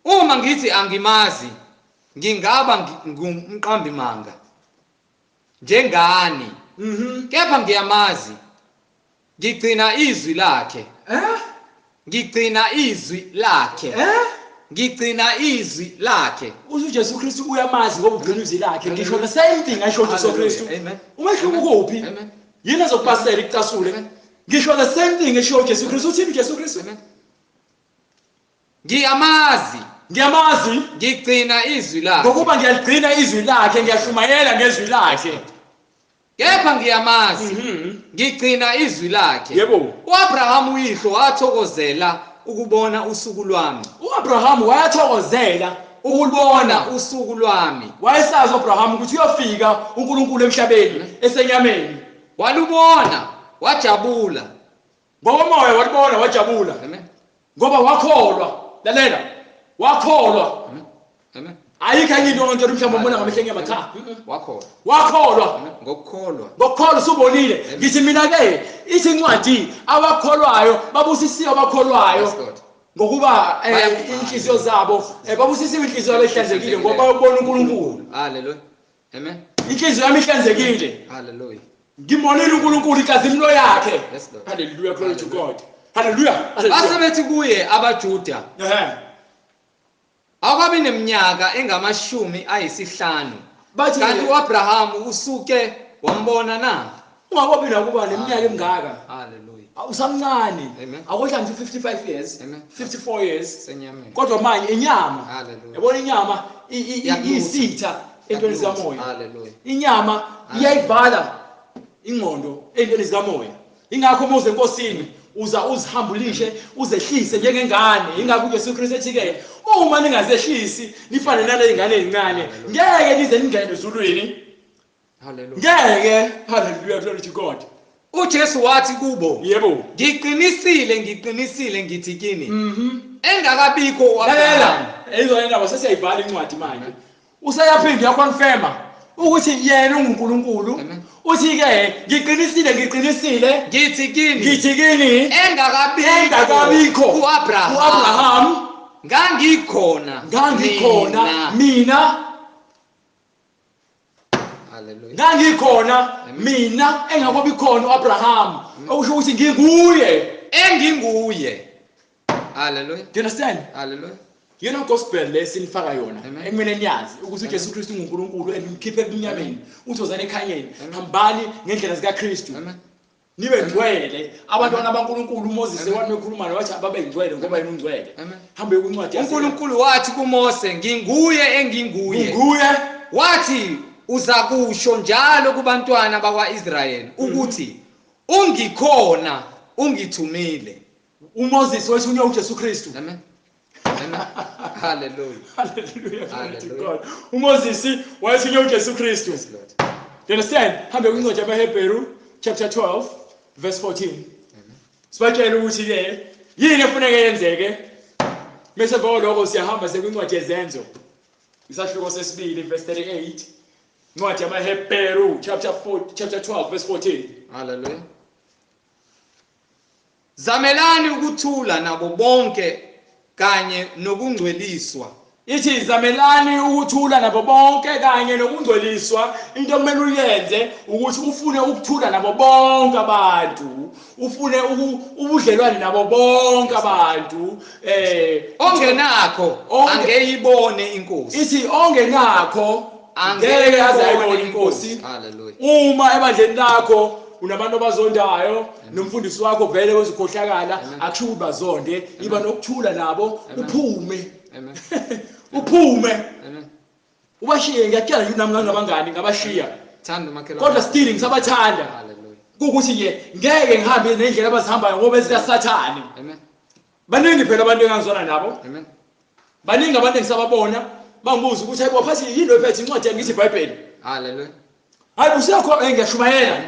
Uma ngithi angimazi, ngingaba ngumqambi manga njengani. Kepha ngiyamazi, ngigcina izwi lakhe. Ngigcina izwi lakhe. Ngigcina izwi lakhe.
UJesu Kristu uyamazi ngoba ugcina izwi lakhe. Ngisho the same thing asho uJesu Kristu. Umehluko kuphi? Yini ezokubasela ikucasule? Ngisho the same thing esho uJesu Kristu. Uthini uJesu Kristu?
Ngiyamazi.
Ngiyamazi,
ngigcina izwi lakhe.
Ngokuba ngiyaligcina izwi lakhe, ngiyashumayela ngezwi lakhe.
Kepha ngiyamazi, ngigcina izwi lakhe.
Yebo.
uAbraham uyihlo wathokozela ukubona usuku lwami.
uAbraham wayathokozela ukubona
usuku lwami.
Wayesazi uAbraham ukuthi uyofika uNkulunkulu emhlabeni esenyameni.
Walubona, wajabula.
Ngokomoya walubona wajabula.
Amen.
Ngoba wakholwa. Lalela. Wakholwa.
Amen.
Ayikho enye into onke mhlawumbe ubona ngamehlo enyama, cha.
Wakholwa.
Wakholwa.
Ngokukholwa.
Ngokukholwa usubonile. Ngithi mina ke ithi incwadi abakholwayo babusisiwe abakholwayo. Ngokuba inhliziyo zabo babusisiwe inhliziyo yabo ehlanzekile ngoba bayobona uNkulunkulu.
Hallelujah. Amen.
Inhliziyo yami ihlanzekile.
Hallelujah.
Ngibonile uNkulunkulu inkazimulo yakhe.
Yes Lord.
Hallelujah, glory to God. Hallelujah.
Basebethi kuye abaJuda. Akwabi neminyaka engamashumi ayisihlanu. Kanti uAbraham usuke wambona na?
Ungakobi nakuba neminyaka emingaka.
Hallelujah.
Usamncane. Akodla nje 55 years, 54 years.
Senyameni.
Kodwa manje inyama.
Hallelujah.
Yabona inyama iyisitha entweni zikamoya.
Hallelujah.
Inyama iyayivala ingqondo entweni zikamoya. Ingakho uma uze enkosini uza uzihambulishe uzehlise njengengane. Ingakho uJesu Kristu ethi ke uma ningazehlisi nifane nale ngane ezincane ngeke nize ningene ezulwini.
Hallelujah.
Ngeke. Hallelujah, glory to God.
uJesu wathi kubo,
yebo,
ngiqinisile ngiqinisile ngithi kini, engakabikho uAbraham.
Lalela, indaba sesiyayivala incwadi manje. Useyaphinda uyaconfirma ukuthi yena unguNkulunkulu. Uthi ke ngiqinisile ngiqinisile
ngithi kini,
ngithi kini
engakabikho uAbraham ngangikhona
mina.
Hallelujah.
Ngangikhona mina engakobi khona uAbraham, okusho ukuthi nginguye
enginguye. Hallelujah.
Do you understand?
Hallelujah.
Yena gospel lesinifaka yona
Amen.
ekumele niyazi ukuthi uJesu Kristu unguNkulunkulu enimkhiphe ebumnyameni uthi wozani ekhanyeni, hambani ngendlela zikaKristu.
Amen.
Nibe ngcwele abantwana baNkulunkulu. uMoses
Amen.
wathi bekhuluma naye wathi ababe ngcwele ngoba yena ungcwele.
Amen.
Hambe kuncwadi
uNkulunkulu wathi kuMose, nginguye enginguye.
Nguye.
Wathi uzakusho njalo kubantwana bakwaIsrayeli ukuthi ungikhona ungithumile.
uMoses wethunywa uJesu Kristu.
Amen. Amen. Hallelujah.
Hallelujah. Glory to
Hallelujah.
God. uMoses wethunywa uJesu Kristu.
Yes, Lord.
Do you understand? Hambe kwincwadi yamaHebheru chapter 12 verse 14. Sibatshela ukuthi ke yini efuneke yenzeke. Bese lokho siyahamba sekwincwadi yezenzo. Isahluko sesibili verse 38. Incwadi yamaHebheru chapter 4 chapter 12 verse 14.
Hallelujah. Zamelani ukuthula nabo bonke kanye nokungcweliswa.
Ithi zamelani ukuthula nabo bonke kanye nokungcweliswa. Into okumele uyenze ukuthi ufune ukuthula nabo bonke abantu, ufune ubudlelwane nabo bonke abantu.
Ongenakho angeyibone inkosi.
Ithi ongenakho angeke aze ayibone inkosi.
Hallelujah.
Uma ebandleni lakho unabantu abazondayo nomfundisi wakho vele wezukhohlakala, akusho ukuthi bazonde, iba nokuthula nabo, uphume.
Amen.
Uphume.
Amen.
Ubashiye. Ngiyakutshela nje nami ngangabangani ngabashiya.
Thanda umakhelwane.
Kodwa still ngisabathanda.
Hallelujah.
Kukuthi nje ngeke ngihambe nendlela abazihambayo ngoba ezikaSathane.
Amen.
Baningi phela abantu engangizwana nabo.
Amen.
Baningi abantu engisababona bangibuza ukuthi hayibo phathi yini lo ephethe incwadi yangithi iBhayibheli.
Hallelujah.
Hayi usiyakho ngiyashumayela.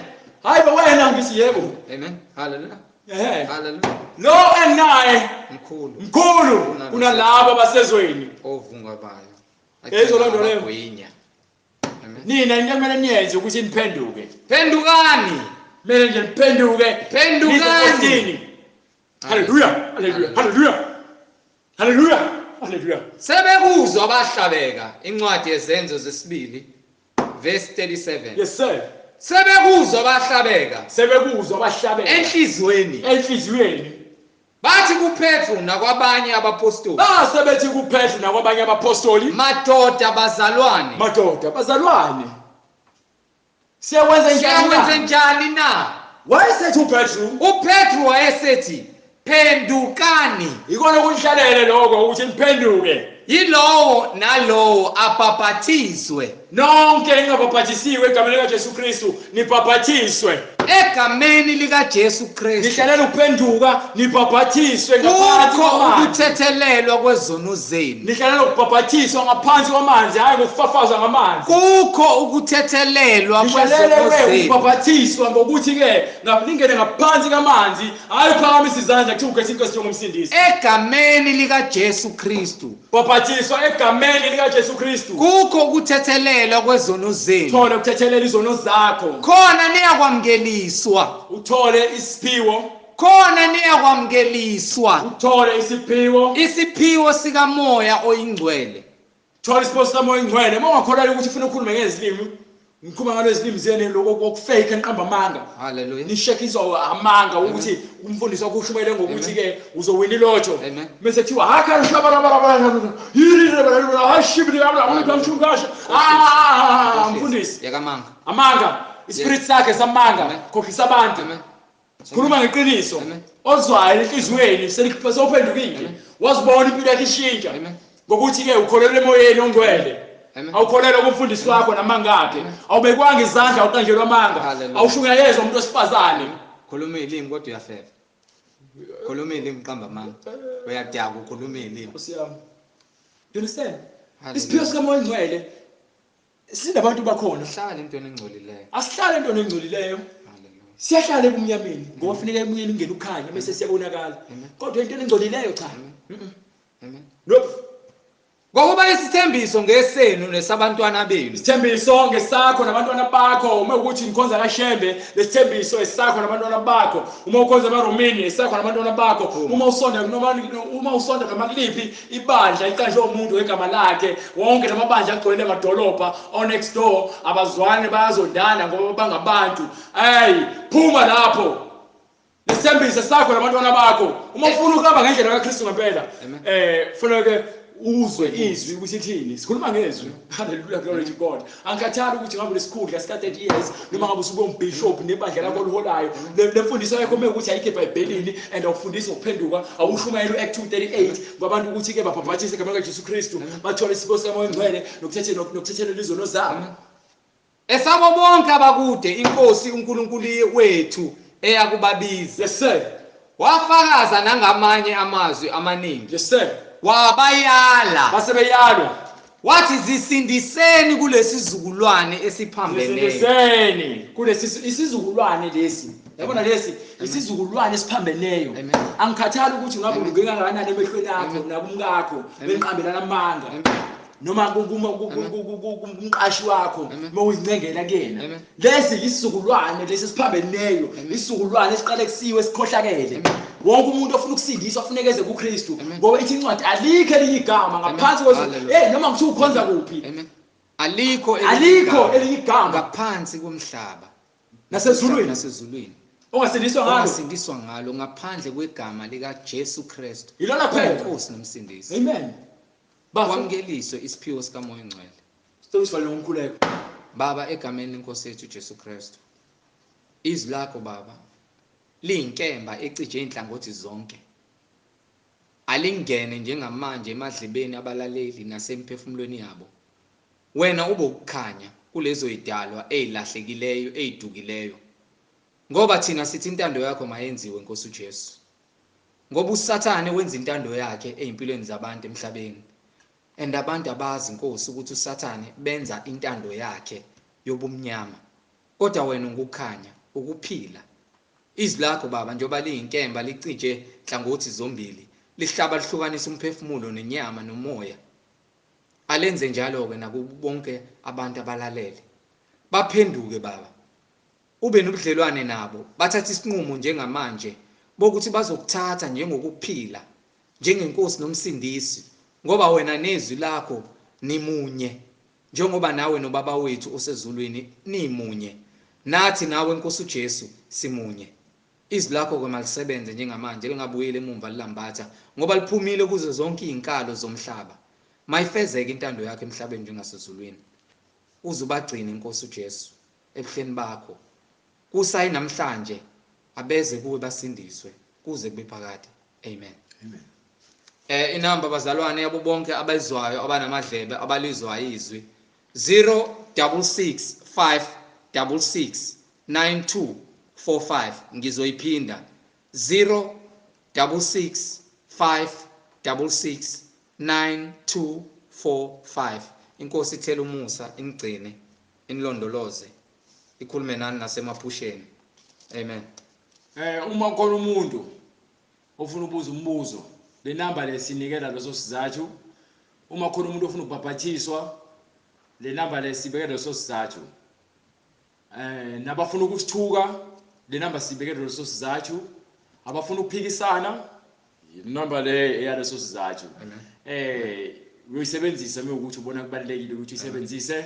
Hayi bo wena ngithi yebo.
Amen. Hallelujah.
Ehhe.
Hallelujah.
Lo enginaye
Mkhulu
mkhulu kunalabo abasezweni.
ovungabayo.
Yezwa loo nto leyo.
Agwinya. Amen.
Nina into ekumele niyenze ukuthi niphenduke.
Phendukani.
Kumele nje niphenduke.
Phendukani.
Nize. Hallelujah. Hallelujah. Hallelujah. Hallelujah. Hallelujah.
Sebekuzwa abahlabeka incwadi yezenzo zesibili verse 37.
Yes sir.
Sebekuzwa abahlabeka
Sebekuzwa abahlabeka
enhlizweni
enhliziyweni.
Bathi kuPetru nakwabanye abapostoli,
Base bethi kuPetru nakwabanye abapostoli,
madoda bazalwane,
madoda bazalwane, siyakwenza njani
siyakwenze
na?
njani na?
Wayesethi uPetru,
uPetru wayesethi, phendukani,
ikona kunihlalele lokho ukuthi niphenduke,
yilowo nalowo abhaphathizwe
nonke ningabhaphathisiwe egameni likaJesu Kristu, nibhaphathiswe
egameni likaJesu Kristu,
nihlalele ukuphenduka, nibhaphathiswe ngaphansi
kukho
kwamanzi,
ukuthethelelwa kwezono zenu,
nihlalele ukubhaphathiswa ngaphansi kwamanzi, hayi ngokufafazwa ngamanzi.
Kukho ukuthethelelwa kwezono
Nihlalele
zenu,
ukubhaphathiswa ngokuthi-ke ningene ngaphansi kamanzi, hayi uphakamisa izandla kuthiwa ukhethe inkosi njengomsindisi.
Egameni likaJesu Kristu,
Bhaphathiswa egameni likaJesu Kristu,
kukho ukuthethelelwa kwezono zenu,
uthole ukuthethelela izono zakho,
khona niyakwamukeliswa,
uthole isiphiwo,
khona niyakwamukeliswa
uthole isiphiwo,
isiphiwo sikaMoya oyingcwele.
Thola isiphiwo sikaMoya oyingcwele. Uma ungakholelwa ukuthi ufuna ukukhuluma ngezilimi, ngikhuluma ngalo izilimi zenu lokho kokufake niqamba amanga.
Hallelujah.
Nishekiswa amanga ukuthi umfundisi wakho ushumayele ngokuthi ke uzowina ilotho.
Amen.
Bese kuthiwa hakha ah mfundisi.
Yakamanga.
Amanga. Ispirit sakhe samanga.
Amen.
Khohlisa abantu.
Amen.
Sikhuluma ngeqiniso.
Amen.
Ozwayo enhliziyweni sewuphendukile. Wazibona impilo yakhe ishintsha.
Amen.
Ngokuthi ke ukholelwa emoyeni ongcwele.
Amen.
Awukholelwa kumfundisi wakho namanga akhe. Awubekwanga izandla, awuqanjelwa amanga.
Hallelujah.
Awushunyayezwa umuntu wesifazane.
Khuluma ilimi kodwa uyafeba. Khuluma ilimi qamba amanga. Uyadaka ukhuluma ilimi.
Nkosi yami. Do you understand?
Hallelujah.
Isiphiwo sikaMoya ongcwele sinabantu bakhona.
Hlala entweni engcolileyo.
Asihlale entweni engcolileyo.
Hallelujah.
Siyahlala ebumnyameni ngoba funeka emnyameni ungene ukukhanya bese siyabonakala.
Amen.
Kodwa entweni engcolileyo cha.
Amen.
Nope.
Ngokuba isithembiso ngesenu nesabantwana benu.
Isithembiso ngesakho nabantwana bakho. Uma ukuthi nikhonza kaShembe, lesithembiso esakho nabantwana bakho. Uma ukhonza emaRomini, esakho nabantwana bakho. Uma usonda noma kuliphi ibandla iqanjwe umuntu ngegama lakhe, wonke lamabandla agcwele amadolobha o next door abazwane, bayazondana ngoba bangabantu. Hey, phuma lapho. Lesithembiso sakho nabantwana bakho. Uma ufuna ukuhamba ngendlela kaKristu ngempela, kufanele uzwe izwi ukuthi ithini. Sikhuluma ngezwi. Hallelujah, glory to God. Angikhathali ukuthi ngabe lesikhundla sika 30 years noma ngabe usube umbishop nebandla lakho oliholayo, le mfundiso yakho uma ukuthi ayikho eBhayibhelini and awufundisi ngokuphenduka, awushumayela uAct 2:38 kwabantu ukuthi ke babhabhathise egameni likaJesu Kristu, bathole isipho sikaMoya oNgcwele nokuthethelelwa izono zabo.
Esabo bonke abakude iNkosi uNkulunkulu wethu eyakubabiza.
Yes sir.
Wafakaza nangamanye amazwi amaningi.
Yes sir.
Wabayala.
Basebeyalwa.
Wathi zisindiseni kulesi sizukulwane esiphambeneyo.
Zisindiseni kulesi isizukulwane lesi. Yabona lesi isizukulwane esiphambeneyo. Angikhathali ukuthi ngabe ulunge kangakanani emehlweni akho nakumkakho, benqambelana amanga. Noma kumqashi wakho uma uyincengela kuyena. Lesi isizukulwane lesi esiphambeneyo, isizukulwane esiqale kusiwe esikhohlakele. Wonke umuntu ofuna ukusindiswa afuneke eze kuKristu, ngoba ithi incwadi alikho elinye igama ngaphansi kwezulu. Noma ngithiwa ukhonza kuphi,
alikho
elinye igama
ngaphansi komhlaba
nasezulwini ongasindiswa
ngalo ngaphandle kwegama lika Jesu Kristu.
Ilona kuphela
iNkosi nomsindisi.
Amen.
Bawamukeliswe isiphiwo sikaMoya oNgcwele.
Sicela usivale ngomkhuleko.
Baba, egameni lenkosi yethu Jesu Kristu, izwi lakho Baba liyinkemba ecije inhlangothi zonke. Alingene njengamanje emadlebeni abalaleli nasemphefumulweni yabo. Wena ube ukukhanya kulezo idalwa ezilahlekileyo, ezidukileyo. Ngoba thina sithi intando yakho mayenziwe Nkosi uJesu. Ngoba uSathane wenza intando yakhe ezimpilweni zabantu emhlabeni. And abantu abazi Nkosi ukuthi uSathane benza intando yakhe yobumnyama. Kodwa wena ungukukhanya, ukuphila. Izwi lakho Baba njengoba liyinkemba licije nhlangothi zombili, lihlaba lihlukanisa umphefumulo nenyama nomoya. Alenze njalo ke nakubo bonke abantu abalalele. Baphenduke Baba. Ube nobudlelwane nabo, bathathe isinqumo njengamanje bokuthi bazokuthatha njengokuphila, njengenkosi nomsindisi, ngoba wena nezwi lakho nimunye, njengoba nawe nobaba wethu osezulwini nimunye. Nathi nawe Nkosi uJesu simunye. Izwi lakho ke malisebenze njengamanje, lingabuyeli emumva lilambatha, ngoba liphumile kuzo zonke izinkalo zomhlaba. Mayifezeke intando yakho emhlabeni njengasezulwini. Uze ubagcine Nkosi uJesu ebuhleni bakho. Kusayi namhlanje abeze kuwe basindiswe kuze kube phakade. Amen.
Amen.
Inamba bazalwane yabo bonke abayizwayo abanamadlebe abalizwayo izwi 0665 66 9245. Ngizoyiphinda 0665 66 9245. Inkosi ithele umusa, inigcine, inilondoloze, ikhulume nani nasemaphusheni. Amen.
Uma khona umuntu ofuna ukubuza umbuzo, le namba le sinikela leso sizathu. Uma khona umuntu ofuna ukubhabhathiswa, le namba le sibekela leso sizathu. Nabafuna ukusithuka, le namba sibekela leso sizathu. Abafuna ukuphikisana, inamba le eyaleso sizathu. Uyisebenzisa uma ukuthi ubona kubalulekile ukuthi uyisebenzise.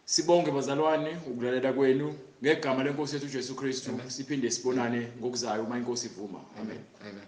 Sibonge bazalwane ukulalela kwenu ngegama lenkosi yethu uJesu Kristu. Siphinde sibonane ngokuzayo uma inkosi ivuma. Amen.
Amen.